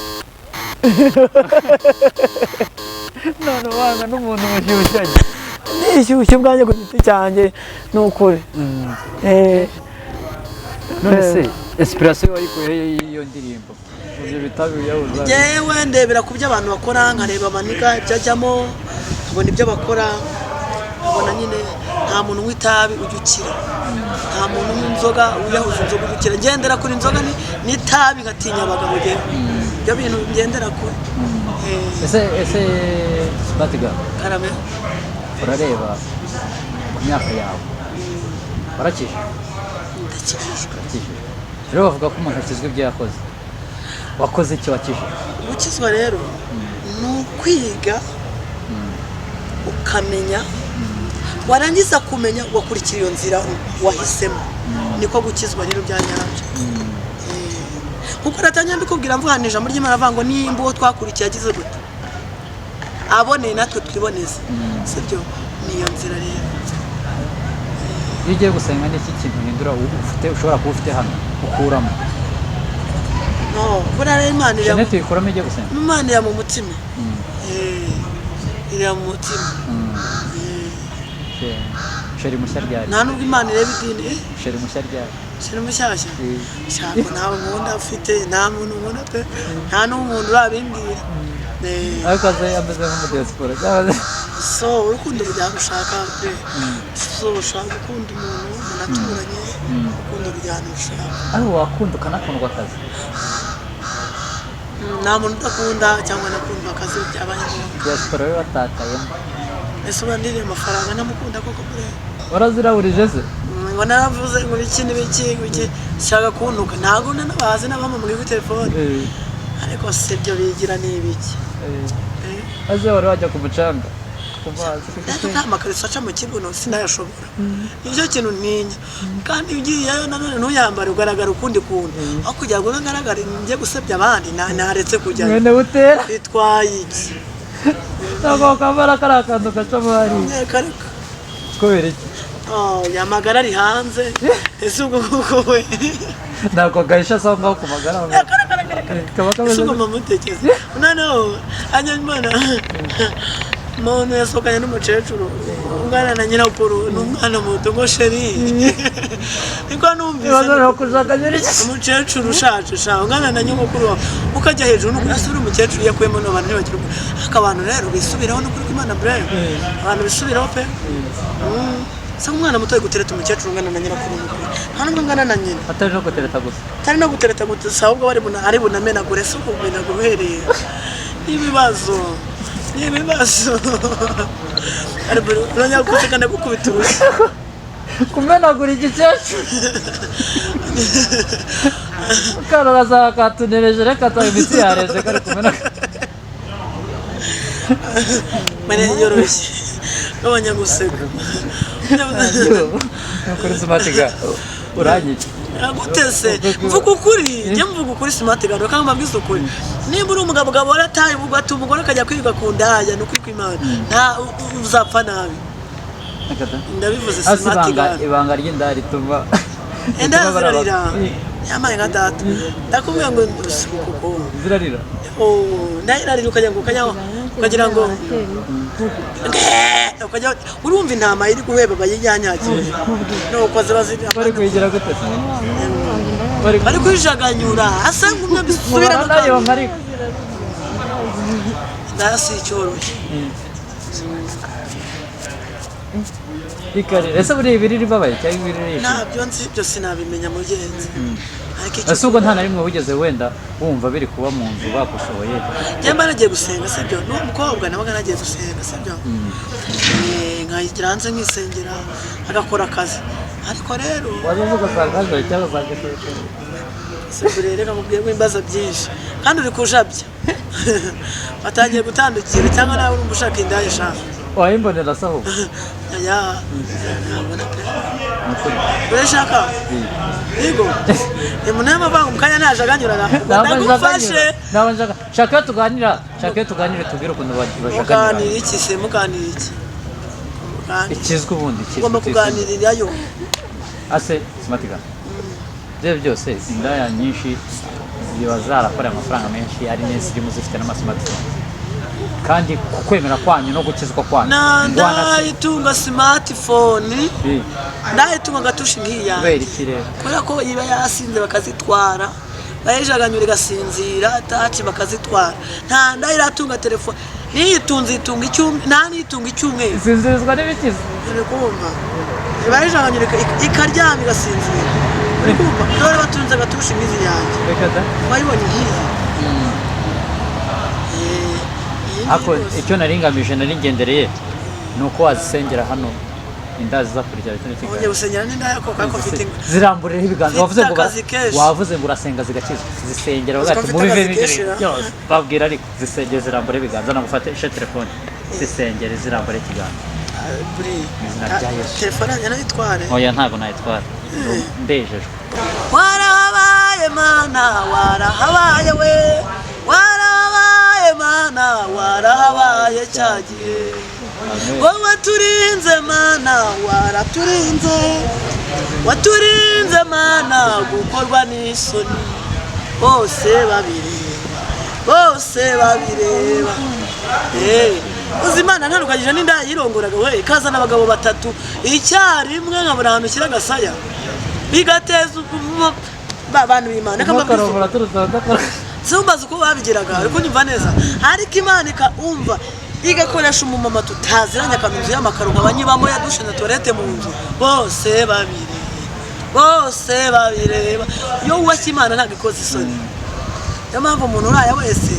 None ubana n'umuntu mushyushyanye? Nishyushye ubwanjye ku giti cyanjye, ni ukuri. None se inspiration wayikuye he y'iyo ndirimbo, ibyo bitabi uyabuza? Yewe, ndebera ku byo abantu bakora, nkareba amaniga ibyo ajyamo, nkabona ibyo bakora, nkabona nyine nta muntu unywa itabi ujya ukira, nta muntu unywa inzoga, wiyahuza inzoga ujya ukira. Ngendera kuri inzoga n'itabi, ngatinya abagabo. Ngewe ibyo bintu ngendera kure. Ese Smart Girl, Karame. Urareba ku myaka yawe, warakijijwe? Ndakijijwe. Warakijijwe. Rero bavuga ko umuntu akizwa ibyo yakoze. Wakoze icyo wakijijwe? Gukizwa rero ni ukwiga ukamenya, warangiza kumenya ugakurikira iyo nzira wahisemo, niko gukizwa rero bya nyabyo. Kuko natangiye mbikubwira mvuga ijambo ry'Imana avuga ngo nimba uwo twakurikiye agize gute, aboneye, natwe twiboneze, sibyo? Ni iyo nzira rero. Iyo ugiye gusenga, ni iki kintu uhindura ufite, ushobora kuba ufite hano ukuramo? No buriya rero Imana ireba. Jeannette, uyikuramo iyo ugiye gusenga? Imana ireba mu mutima. Ireba mu mutima. Chéri mushya ryari? Nta nubwo Imana ireba idini. Chéri mushya ryari? Chéri mushyashya? Shaka ntawe nkunda ufite, nta muntu nkunda pe, nta n'umuntu urabimbwira. Ariko aze ameze nk'umudiyasipora cyangwa se? So urukundo rujya gushaka pe, so ushaka gukunda umuntu munaturanye, urukundo rujyana ushaka. Ariko wakunda ukanakundwa akazi? Nta muntu udakunda cyangwa anakundwa akazi, byabaye ngombwa. Diaspora we watakayemo. Ese uba ndiriye amafaranga namukunda koko bure? Waraziraburije se? Ngo naravuze ngo ibiki n'ibiki, ngo iki, shaka kuntuka, ntabwo nanabazi n'abamamaye kuri telefone. Ariko si ibyo bigira ni ibiki? Aze wari wajya ku mucanga? Ku mazi. Rero nta makariso aca mu kibuno sinayashobora, nicyo kintu ntinya. Kandi ugiyeyo nanone ntuyambare, ugaragara ukundi kuntu. Aho kugira ngo ngaragare njye gusebya abandi, naretse kujyayo. Mwene butera. Bitwaye iki? Ntabwo wakambara kariya kantu gacamo hariya. Reka reka. Kubera iki? Oh, yamagara ari hanze, ese ubwo kuko we Ntabwo gahisha asa ngaho ku magara. Reka reka reka reka. Kaba kameze Ese ugomba mutekereza noneho hanyuma umuntu yasohokanye n'umukecuru ungana na nyirakuru n'umwana muto ngo chéri, niko numvise. Ibibazo ni ukujaganyura iki? Umukecuru ushaje sha, ungana na nyogokuru wawe, ukajya hejuru n'ukuri. Ese uri umukecuru yakuyemo n'abantu ntibagira ubwo. Ariko abantu rero bisubiraho n'ukuri kw'Imana, Brian, abantu bisubiraho pe. Se umwana muto ari gutereta umukecuru ungana na nyirakuru n'ukuri, nta nubwo angana na nyina. Atari no gutereta gusa. Atari no gutereta gusa, ahubwo bari ari bunamenagure. Si ukumenagura uhereye n'ibibazo, n'ibibazo. Urongera guseka, ndagukubita urushyi. Kumenagura igikecuru kararaza katunereje, reka ta imitsi yareze kari kumenagura. Mane yoroshye, gabanya guseka. Kuri Smart Girl uranyica. Gute se? Mvuga ukuri, njye mvuga ukuri. Smart Girl, kandi mbabwiza ukuri, nimba uri umugabo ugabo warataye ugata umugore akajya kwiga ku ndaya, ni ukuri kw'Imana nta uzapfa nabi, ndabivuze. Hasi Smart ibanga Girl. Ibanga ry'inda rituma Enda rituma zirarira, yamaye nka data, ndakubwira ngo kuko Zirarira. Oh, nayo irarira, ukagira ngo ukajya ukagira ngo ukajya urumva intama iri guheba bayinyanyagiye, nuko ziba ziri Bari kuyigira gute se? Bari Bari kwijaganyura, asa ngumye mbisubira mu nayo kanwa. Ariko Ndasi icyoroshye. Ikarira. Ese buriya ibiriri ibabaye cyangwa ibiriri yishimye? Ntabyo nzi, ibyo sinabimenya mugenzi, ariko icyo Ese ubwo nta na rimwe wigeze wenda wumva biri kuba mu nzu bagusohoye? Njye mba nagiye gusenga, sibyo? N'uwo mukobwa nabaga nagiye gusenga, sibyo? Nkayigira hanze nkisengera, agakora akazi, ariko rero Waza ugasanga haje cyangwa usanga sibyo? Reka nkubwire ko ibibazo byinshi kandi uri kujabya, batangiye gutandukira, cyangwa nawe urumva ushaka indaya eshanu. Wayimbonera se ahubwo? Ya, nabona pe. Ni ukuri. Urashaka yego, umuntu y'amavanga mu kanya najaganyuraga ndagufashe. Ntabwo nshaka, shaka iyo tuganira, shaka iyo tuganire, tubwire ukuntu bajaganira. Muganira iki se? Muganira iki? Muganira. Ikizwi ubundi ikizwi Ugomba kuganirirayo. Ase Smart Girl, ibyo byose indaya nyinshi ziba zarakoreye amafaranga menshi, ari n'izirimo zifite n'amasmartphone, kandi ku kwemera kwanyu no gukizwa kwanyu Na ngwana se. Ndayitunga smartphone. Ndayitunga gatushe nk'iyi Kubera yanjye. iki rero? Kubera ko iba yasinze bakazitwara, bayijaganyura igasinzira taci bakazitwara. Nta ndayiratunga telefone, niyitunze itunga icyumweru, nta niyitunga icyumweru. Isinzirizwa n'ibikiza. Uri kumva, bayijaganyura ikaryama igasinzira, uri kumva? Dore batunze gatushe nk'izi yanjye. Reka da. Wayibonye nk'iyi? Iyi ngiyi Ariko rwose. icyo nari ngamije, nari ngendereye, ni uko wazisengera hano inda zizakurikira kino Ugiye kiganiro. gusengera n'indaya koko? Ariko mfite Ziramburiraho ibiganza. Mfite Wavuze ngo akazi kenshi. Wavuze ngo urasenga zigakizwa, zisengera Uzi ko bavuga ati mfite mubive akazi kenshi, ibyo ra? byose babwira, ariko zisengere zirambura ibiganza, nagufate ishe telefone, zisengere zirambura ikiganza. Buri Izina rya Yesu. Telefone yanjye nayitware. Oya, ntabwo nayitwara, ndejejwe. Warahabaye Mana, warahabaye we, warahabaye Mana, warahabaye cyagiye. Amen. Wowe waturinze Mana, waraturinze, waturinze Mana gukorwa n'isoni, bose babireba, bose babireba. Uzi Imana ntandukanyije n'inda yirongoraga we, ikazana abagabo batatu icyarimwe, nkabura ahantu ushyira agasaya, bigateza ba bantu b'Imana. Reka mbabwize ukuri. Ntukarongora turutse abadakora. Simbaza uko babigiraga, ariko nyumva neza, ariko Imana ikaumva igakoresha umumama tutaziranye akaba inzu y'amakaro, nkaba nyibamo ya douche na toilette mu nzu, bose babireba, bose babireba. Iyo wubashye Imana ntabwo ikoze isoni. Niyo mpamvu umuntu uraya wese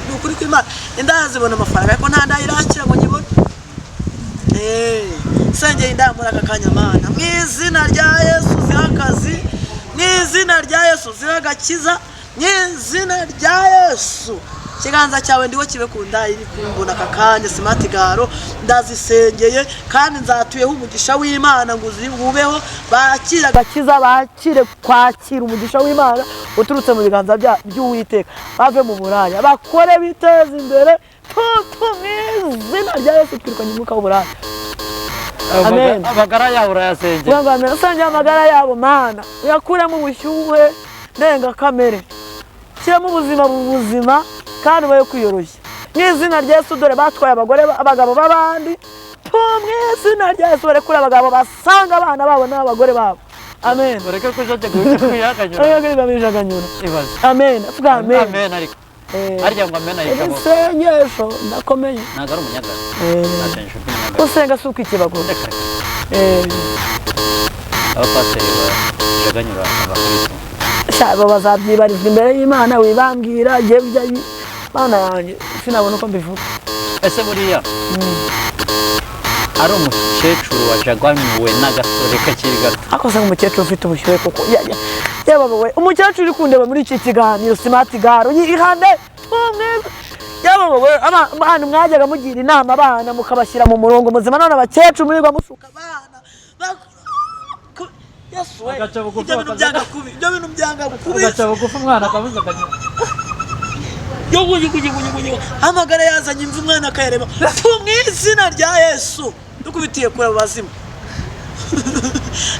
ni ukuri kw'Imana indaya zibona amafaranga, ariko nta ndaya irakira ngo nyibone. Sengeye indaya muri aka kanya, Mana, mu izina rya Yesu ziha akazi, mu izina rya Yesu ziha agakiza, mu izina rya Yesu. Ikiganza cyawe ndiho kibe ku nda iri kumbona aka kanya. Smart girl ndazisengeye kandi nzatuyeho umugisha w'Imana ngo ubeho, bakire agakiza, bakire kwakira umugisha w'Imana uturutse mu biganza by'Uwiteka, bave mu buraya, bakore biteze imbere. Tutu mu izina rya Yesu twirukanye umwuka w'uburaya. Amen. Amagara yawe urayasengera. Ngo amen. Usengera amagara yabo, Mana uyakuremo ubushyuhe ndengakamere, shyiramo ubuzima buzima kandi bayo kwiyoroshya mu izina rya Yesu. Dore batwaye abagore, abagabo b'abandi. Mu izina rya Yesu barekure abagabo basanga abana babo n'abagore babo. Amen. Bareke kujajagura kuyakanyura. Oya, bijaganyura. Ibaze. Amen, avuga amen. Amen, ariko harya ngo amen Iri ayicamo. sengesho ndakomeye. Ntabwo ari umunyagara. Ntasengesho ry'umunyagara. Usenga si ukwikebagura. Reka, reka. Abapasiteri bajaganyura abakristo. Sha, abo bazabyibarizwa imbere y'Imana. Wibambwira jyewe ibyo Mana yanjye sinabona uko mbivuga. Ese buriya ari umukecuru wajaganyuwe n'agasore kakiri gato? Ariko se umukecuru ufite ubushyuhe koko, yaba we umukecuru uri kundeba muri iki kiganiro, Smart girl, yihane umwiza. Yaba we abana mwajyaga mugira inama abana mukabashyira mu murongo muzima, none abakecuru murirwa mushuka abana. Yesu we. Agaca bugufi. Ibyo bintu byanga kubi, ibyo bintu byanga kubi. Agaca bugufi umwana akabuze akanyura. Yogo. Amagara yazanye imvi, umwana akayareba. Tu mu izina rya Yesu dukubitiye kure abo bazimu,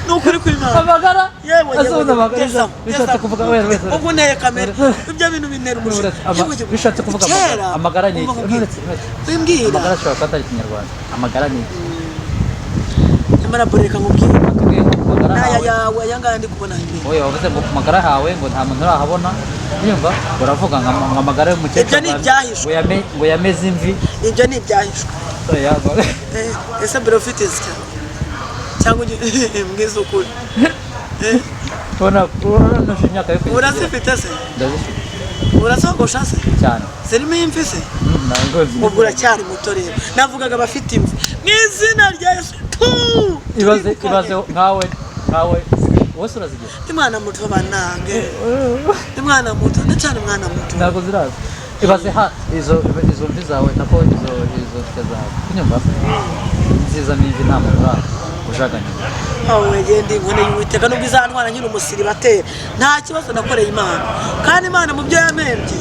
ni ukuri kw'Imana. Amagara. Yewe. Ese Yewe. ubundi amagara Gezamo, bishatse gezamo. kuvuga wese wese. Ubwo nteye kamere, ibyo bintu bintera umujinya. Yewe, yewe. Bishatse kuvuga Kera, amagara, amagara ni iki? umva nkubwire. Uretse. Wimbwira. Amagara ashobora kuba atari ikinyarwanda. Amagara ni iki? Nyamara bure, reka nkubwire. Batubwiye ngo ku magara N'aya hawe. yawe, aya ngaya ndi kubona imbere. Oya, wavuze ngo ku magara hawe ngo nta muntu urahabona, unyumva? Uravuga ngo ngo amagara y'umukecuru Ibyo ni ibyahishwe. ngo yameze imvi. Ibyo ni ibyahishwe. Oya, Ese mbere ufite izya cyangwa mbwiza ukuri? Ubona uranuje imyaka yo kugira. Urazifite se? Ndazifite. Urazogosha se? Cyane. Zirimo imvi se? Ntabwo. Ubwo uracyari muto rero. Navugaga abafite imvi. Mu izina rya Yesu tu. Ibaze, ibaze nkawe wose urazigira. Ndi mwana muto banange, ndi mwana muto, ndacyari mwana muto. Ntabwo ziraza. Ibaze ha izo mvi zawe, nako izo nsya zawe, kunyumva nziza n'imvi, nta muntu uraza ujaganyura. Aho wegeye ndi inkone y'Uwiteka, nubwo izantwara nkiri umusiribateri nta kibazo. Nakoreye Imana, kandi Imana mu byo yampembye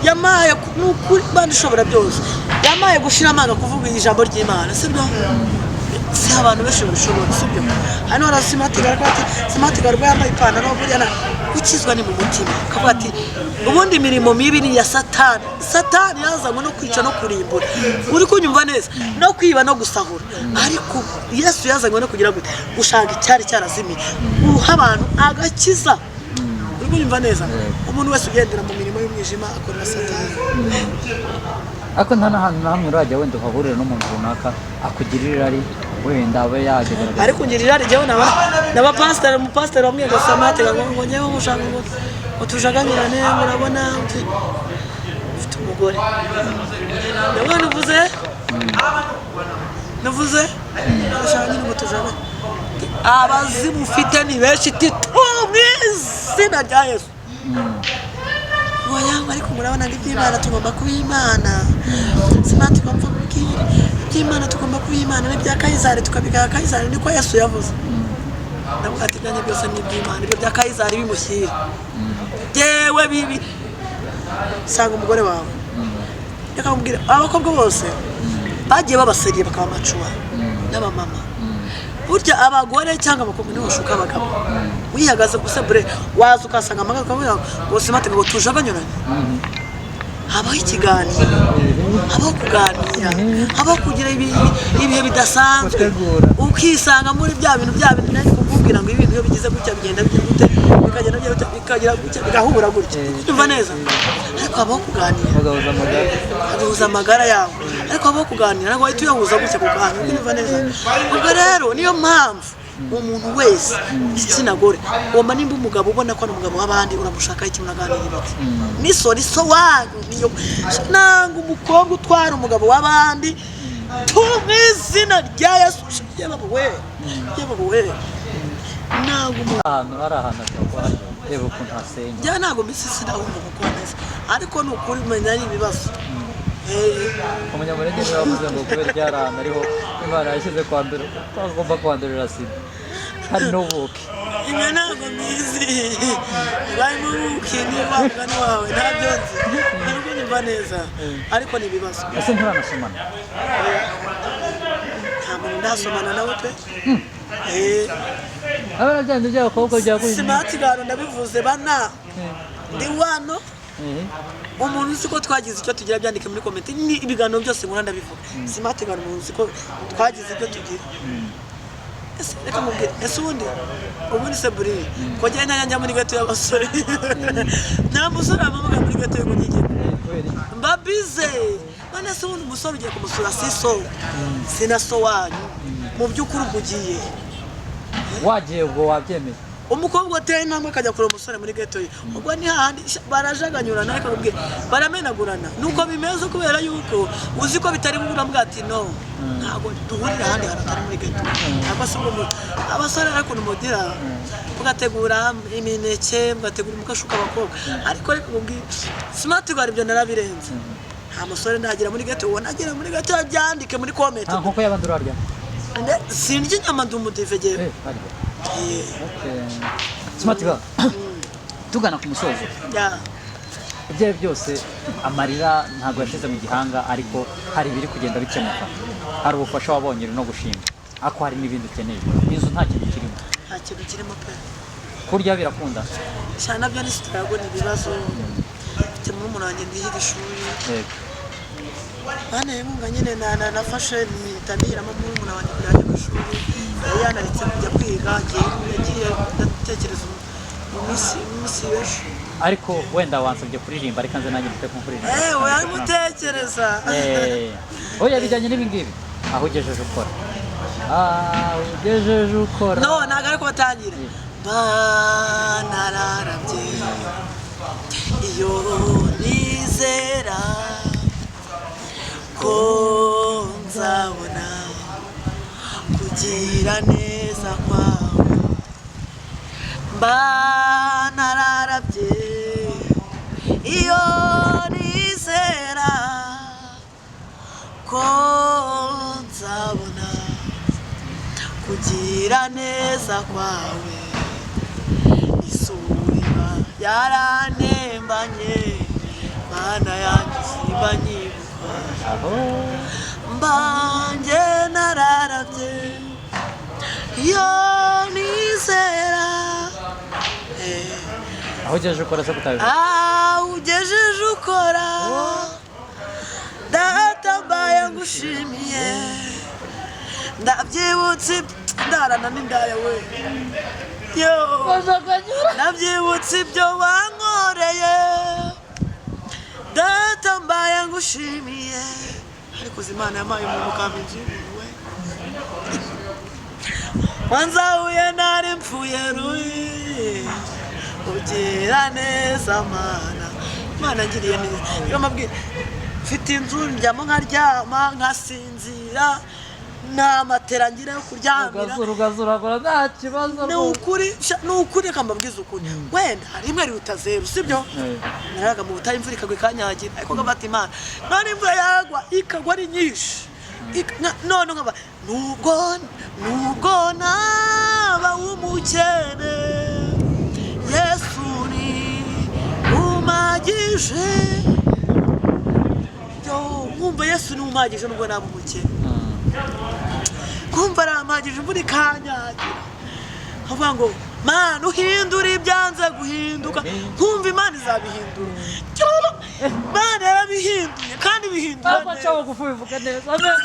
yamaye ni ukuri Imana ishobora byose yamaye gushira amanga kuvuga ijambo ry'Imana, sibyo? Si abantu benshi babishobora, sibyo? Hano hari Smart Girl ati Smart Girl yambaye ipantaro. Buriya na gukizwa ni mu mutima, ukavuga ati ubundi imirimo mibi ni iya Satani. Satani yazanywe no kwica no kurimbura, uri kunyumva neza, no kwiba no gusahura, ariko Yesu yazanywe no kugira gute? Gushaka icyari cyarazimiye, guha abantu agakiza. Uri kunyumva neza? Umuntu wese ugendera mu mirimo y'umwijima akorera Satani. Ariko nta n'ahantu na hamwe urajya wenda uhahurira n'umuntu runaka akugirira irari, wenda abe yagerageza? Ariko ngira irari jyewe naba pasiteri, umupasiteri wamwe ngo Smart ngo ngewe ngushaka ngo tujaganyirane, ngo urabona mfite umugore. Ndabona nuvuze ndashaka nyine ngo tujaganye. Abazimu ufite ni benshi. Tito, mu izina rya Yesu. Oya, ariko murabona ngo iby'Imana tugomba kuba Imana. Smart, mpamvu kubwira iby'Imana tugomba kuba Imana, n'ibya Kayizari tukabigaha Kayizari, niko Yesu yavuze. Ndavuga ati ibyanjye byose ni iby'Imana, ibyo bya Kayizari bimushyire. Yewe, bibi sanga umugore wawe. Reka nkubwire, abakobwa bose bagiye babaseriye bakaba amacuwa n'abamama. Burya abagore cyangwa abakobwa nibo bashuka abagabo. Wihagaze gusa bure, waza ukasanga amagara ukavuga ngo Smart ngo tujaganyuranye. Habaho ikiganiro, habaho kuganira, habaho kugira ibihe bidasanzwe. Gutegura. Ukisanga muri bya bintu, bya bintu nari kukubwira ngo ibintu iyo bigize gutya bigenda bigira gute, bikagenda bigira gutya, bikagira gutya, bigahura gutya. Urumva neza? Ariko habaho kuganira. Bagahuza amagara. Agahuza amagara yawe, ariko habaho kuganira, ntabwo wahita uyahuza gutya ku kanya. Urumva neza? Ubwo rero niyo mpamvu umuntu wese igitsina gore ugomba, nimba umugabo ubona ko ari umugabo w'abandi, uramushakaho ikintu, uraganira ibiti nisori so wanyu niyo nanga umukobwa utwara umugabo w'abandi. Tu mu izina rya Yesu. Yewe we, yewe we, nanga umuntu. Ahantu hari ahantu hashobora kuba haryoha, reba ukuntu hasenya. Njyewe ntabwo mbese sinahumva kuko neza. Ariko ni ukuri umenya ari ibibazo. Umunyamurenge niwe wavuze ngo kubera ibyari ahantu ariho Imana yashyize kwandura, utagomba kwandurira sida hari n'ubuki. Ibyo ntabwo mbizi, barimo ubuki niba mugani wawe ntabyo nzi, ntabwo nyumva neza, ariko ni ibibazo. Ese nturanasomana? Nta muntu ndasomana nawe pe. Abana byanyu by'abakobwa byaguye. Smart Girl, ndabivuze bana, ndi wano. Umuntu uzi ko twagize icyo tugira byandike muri comment. Ni ibiganiro byose nkora ndabivuga. Smart Girl, umuntu uzi ko twagize icyo tugira. Ese reka mubwire, ese ubundi se buriya ko njye njya muri ghetto y'abasore, nta musore wampamagara muri ghetto yo kunyigina. Kubera iki? Mba bize. None se ubundi umusore ugiye kumusura, si so si na so wanyu, mu by'ukuri ubwo ugiye Wagiye ubwo wabyemeye. Umukobwa wateye intambwe akajya kureba umusore muri ghetto ye, ubwo ni hahandi barajaganyurana, ariko akubwira baramenagurana. Nuko bimeze, kubera yuko uzi ko bitari bubura ati no, ntabwo duhurira ahandi hantu atari muri ghetto. Ntabwo se ubwo abasore ariko mugira mugategura imineke, mugategura, mugashuka abakobwa. Ariko reka nkubwire, Smart Girl, ibyo narabirenze. Nta musore ndagira muri ghetto. Uwo nagira muri ghetto byandike muri comment. Nta nkoko y'abandi urarya? Sindya inyama, ndi umudive jyewe. Eh, barya. Okay. Smart Girl, tugana ku musozo. Ya. Ibyo ari byo byose, amarira ntabwo yashize mu gihanga, ariko hari ibiri kugenda bikemuka. Hari ubufasha wabonye uri no gushima, ariko hari n'ibindi ukeneye. Inzu nta kintu kirimo? Nta kintu kirimo pe. Kurya birakunda? Cyane, nabyo ni struggle, ni ibibazo. Mfite murumuna wanjye ndihira ishuri. Banteye inkunga nyine, nafashe mpita ndihiramo murumuna wanjye kugira ajye ku ishuri. Yari yanaretse kujya kwiga, yagiye ndatekereza mu minsi y'ejo. Ariko wenda wansabye kuririmba, ariko nze nanjye mfite kuririmba. Ewe, arimo utekereza. Oya, bijyanye n'ibi ngibi, aho ugejeje ukora, aho ugejeje ukora. No, ntabwo ariko batangira banararabye. Iyo nizera ko nzabona kugira neza kwawe, mba nararabye. Iyo nizera ko nzabona kugira neza kwawe, isuri iba yaranembanye. Mana yanjye, simba nyibuka. Aho Mbanjye nararabye iyo nizera. Aho ugejeje ukora se kutabivuga? Aho ugejeje ukora, data, mbaye ngushimiye. Ndabyibutse ndarana n'indaya we yo, ndabyibutse ibyo wankoreye, data, mbaye ngushimiye. Ariko uzi Imana yampaye umuntu ukampa inzu y'umuntu we wanzahuye, nari mpfuye ruyi. Ugira neza Mana, Imana ngiriye neza. Niyo mabwira, mfite inzu njyamo nkaryama nkasinzira, nta matera ngira yo kuryamira. Ugazura nta kibazo. Ni ukuri ni ukuri, reka mbabwize ukuri. Wenda rimwe riruta zeru, sibyo? Naraga mu butayu, imvura ikagwa ikanyagira, ariko nkafata Imana. None imvura yagwa ikagwa ari nyinshi. None nkaba nubwo naba umukene, Yesu ni umagije. Yo, nkumva Yesu ni umagije nubwo naba umukene, kumva arampagije, imvura ikanyagira, nkavuga ngo Mana uhindura ibyanze guhinduka, nkumva Imana izabihindura. Imana yarabihinduye kandi bihindura Ntabwo neza. aca bugufi, bivuga neza. Amen.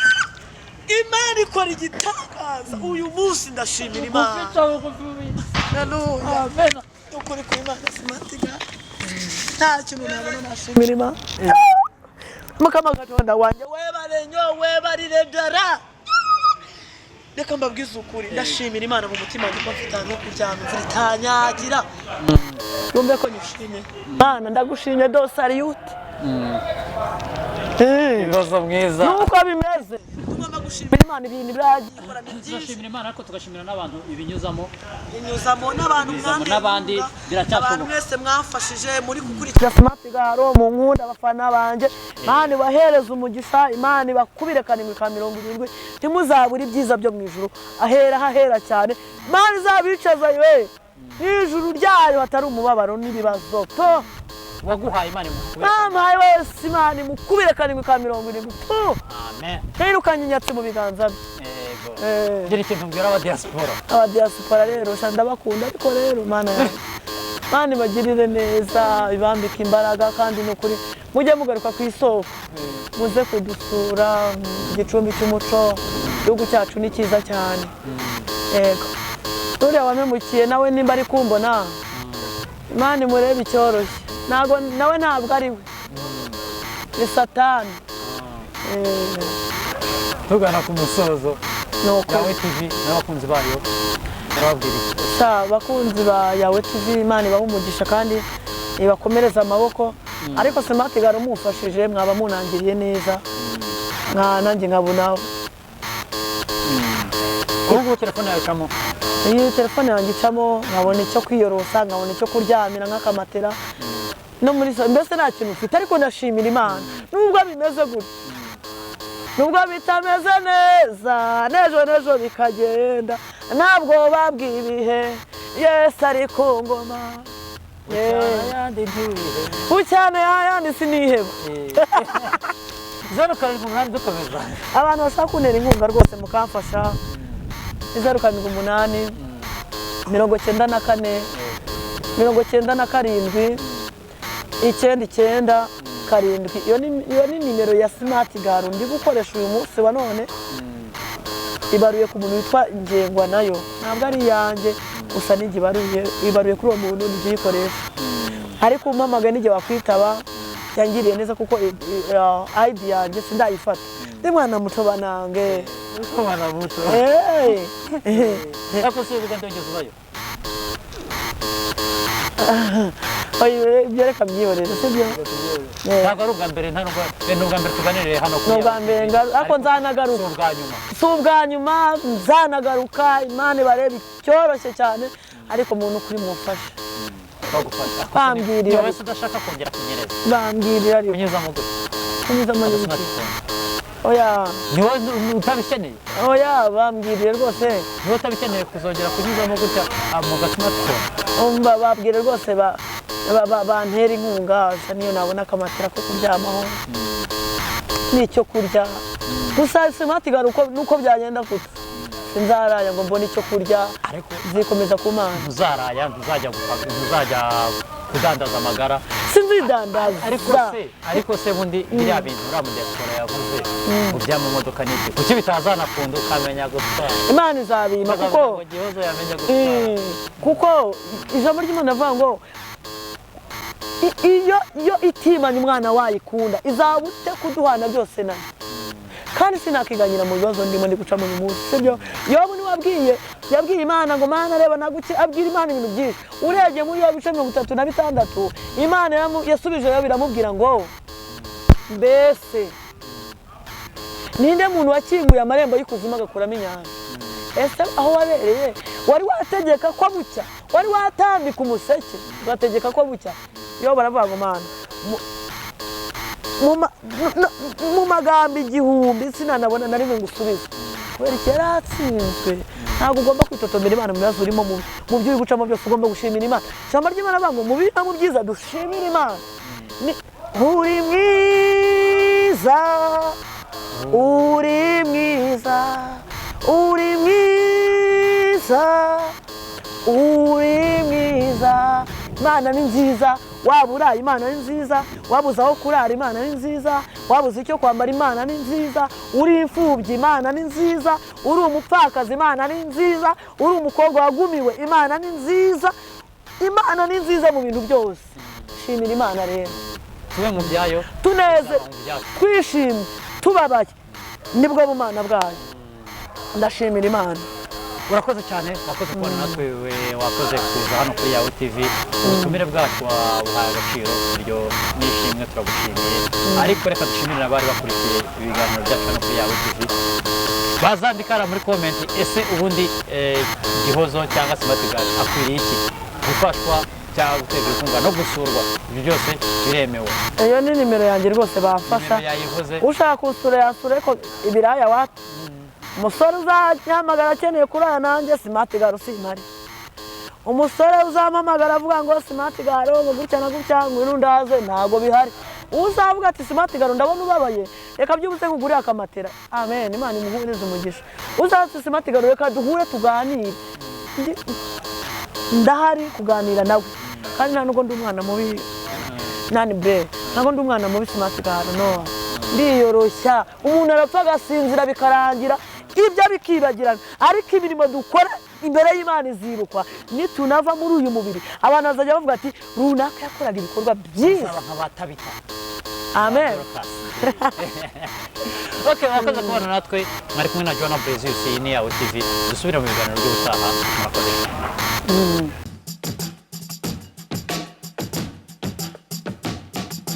Imana ikora igitangaza. Uyu munsi ndashimira Bugufi Imana. ca bugufi. Haleluya. Amen. Ukuri ku Imana, Smart Girl, nta kintu nabona nashimira Imana. Mukama Katonda wanjye, webale nnyo, webalire ddala. Reka mbabwize ukuri, ndashimira Imana mu mutima wanjye ko mfite ahantu ho kuryama imvura itanyagira. Yumve ko nyishimye. Mana, ndagushimye, do salute. Ibibazo mwiza. Nuko bimeze, tugomba. Gushimira Imana ibintu biragikora ni byinshi. Turashimira Imana, ariko tugashimira n'abantu ibinyuzamo. Inyuzamo n'abantu Ibinyuzamo mwanteye n'abandi, inkunga, biracyashoboka. abantu mwese mwamfashije muri gukurikira Smart Garo mu nkunda, abafana banjye, Imana ibahereze umugisha, Imana ibakubire karindwi ka 70, ntimuzabure ibyiza byo mu ijuru, ahera hahera cyane, Imana izabicaza we mu ijuru ryayo hatari umubabaro n'ibibazo to. Waguhaye Imana imukubire. Bampaye wese Imana imukubire karindwi ka 70 to. Amen. Ntirukanye inyatsi mu biganza bye. Yego. Eh. Gira ikintu mbwira aba diaspora. Abadiyasipora rero sha ndabakunda, ariko rero Mana yanjye, Mana ibagirire neza, ibambike imbaraga, kandi ni ukuri mujye mugaruka ku isoko, muze kudusura mu gicumbi cy'umuco. Igihugu cyacu ni cyiza cyane. Yego, uriya wamemukiye nawe nimba ari kumbona, Imana imurebe icyoroshye, ntabwo nawe, ntabwo ari we, ni Satani. Tugana ku musozo, Ni uko. Yawe TV n'abakunzi bayo urababwira iki? Sha, abakunzi ba Yawe TV, Imana ibaha umugisha kandi ibakomereza amaboko. Ariko Smart Garo mumfashije mwaba munangiriye neza, nka nanjye nkabona. Ubu ngubu telefone yawe icamo? Iyi telefone yanjye icamo, nkabona icyo kwiyorosa, nkabona icyo kuryamira nk'akamatera no muri mbese nta kintu mfite, ariko ndashimira Imana nubwo bimeze gutya, nubwo bitameze neza, n'ejo n'ejo bikagenda, ntabwo babwiye ibihe, Yesu ari ku ngoma. Ayandi ntiwihe. Bucyane ayandi siniheba. 078 dukomeza. Abantu bashaka kuntera inkunga rwose mukamfasha, ni 078 94 97 997. Iyo ni nimero ya Smart Garo ndi gukoresha uyu munsi wa none, ibaruye ku muntu witwa Ngengwa nayo, ntabwo ari iyanjye gusa nijye ibaruye, ibaruye kuri uwo muntu, nijye uyikoresha. Ariko umpamagaye n'igihe wakwitaba, yangiriye neza kuko ID yanjye sindayifata, ndi mwana muto banange. Umwana muto. Eh. Ariko si Uganda wigeze ubayo? Oya, ibyo reka byihorere, sibyo? Eh. Ntabwo ari ubwa mbere, nta nubwo ni ubwa mbere tuganiriye hano kuri Ni ubwa Yawe mbere TV. ariko nzanagaruka. Si ubwa nyuma. Si ubwa nyuma, nzanagaruka. Imana ibarebe icyoroshye cyane, ariko umuntu kuri mufashe. Bagufasha. Bambwirira. Niba wese udashaka kongera kunyereza, Bambwirira ariko. kunyuzamo gutya. Kunyuzamo n'ibiki? Smartphone. Oya. Ni wowe utabikeneye. Oya, bambwiriye rwose. Ni wowe utabikeneye kuzongera kunyuzamo gutya mu ga smartphone. Umva, babwire rwose bantera inkunga sha, niyo nabona akamatera ko kuryamaho n'icyo kurya gusa. Smart Garo uko nuko byagenda gutya, sinzaraya ngo mbone icyo kurya. Ariko Zikomeza ku Mana. Ntuzaraya, ntuzajya gupaka, ntuzajya kudandaza amagara. Sinzidandaza. Ariko se bundi biriya bintu uriya mu diaspora yavuze ngo by'amamodoka n'iki, kuki bitazanakunda ukamenya gutwara? Imana izabimpa kuko ngo Gihozo yamenya gutwara. Kuko ijambo ry'Imana rivuga ngo iyo itimanye umwana wayikunda izabute kuduhana byose nayo. Kandi sinakiganyira mu bibazo ndimo ndi gucamo uyu munsi, sibyo? Yobu niwe yabwiye Imana ngo: "Mana reba naguke." Abwira Imana ibintu byinshi. Urebye muri Yobu ibice 36, Imana yasubije Yobu iramubwira ngo: "Mbese ninde muntu wakinguye amarembo y'ikuzimu agakuramo inyanja? Ese aho wabereye wari wategeka ko bucya? Wari watambika umuseke ugategeka ko bucya?" Yo baravuga ngo: "Mana, mu magambo 1000 sinanabona na rimwe ngusubize." Kubera iki? Yari atsinzwe. Ntabwo ugomba kwitotombera Imana mu bibazo urimo, mu byo uri gucamo byose ugomba gushimira Imana. Ijambo ry'Imana avuga ngo mu bibi no mu byiza dushimire Imana. Uri mwiza, uri mwiza, uri mwiza, uri mwiza. Imana ni nziza. Waba uraye, Imana ni nziza. Wabuze aho kurara, Imana ni nziza. Wabuze icyo kwambara, Imana ni nziza. Uri imfubyi, Imana ni nziza. Uri umupfakazi, Imana ni nziza. Uri umukobwa wagumiwe, Imana ni nziza. Imana ni nziza mu bintu byose. Shimira Imana rero. Tube mu byayo. Tuneze mu byacu. Twishimye, tubabaye, nibwo bumana bwayo. Ndashimira Imana. Urakoze cyane, wakoze kubana natwe, wakoze kuza hano kuri Yawe TV. Ubutumire bwacu wabuhaye agaciro, iryo nishimwe, turagushimiye. Ariko reka dushimire abari bakurikiye ibiganiro byacu hano kuri Yawe TV. Bazandika hariya muri comment: ese ubundi Gihozo cyangwa Smart Girl akwiriye iki? Gufashwa cyangwa guterwa inkunga no gusurwa, ibyo byose biremewe. Iyo ni nimero yanjye rwose, bamfasha. Nimero yayivuze. Ushaka kunsura yasura, ariko ibiraya wapi. Umusore uzahamagara akeneye kurara nanjye, Smart Girl, simpari. Umusore uzampamagara avuga ngo "Smart Girl, ngo gutya na gutya, ngwino undaze", ntabwo bihari. Uzavuga ati "Smart Girl, ndabona ubabaye, reka byibutse nkugurire akamatera", amen, Imana imuhurize umugisha. Uzaza "Smart Girl, reka duhure tuganire", ndahari kuganira nawe. Kandi nta nubwo ndi umwana mubi nani bre, ntabwo ndi umwana mubi, Smart Girl, no ndiyoroshya. Umuntu arapfa agasinzira, bikarangira, ibyo bikibagirana, ariko imirimo dukora imbere y'Imana izibukwa. Nitunava muri uyu mubiri, abantu bazajya bavuga ati "Runaka yakoraga ibikorwa byiza." Zaba nka ba Tabita. Amen. Ok, mwakoze kubana natwe. Mwari kumwe na Joanna Brezius, iyi ni Yawe TV. Dusubire mu biganiro by'ubutaha. Murakoze cyane.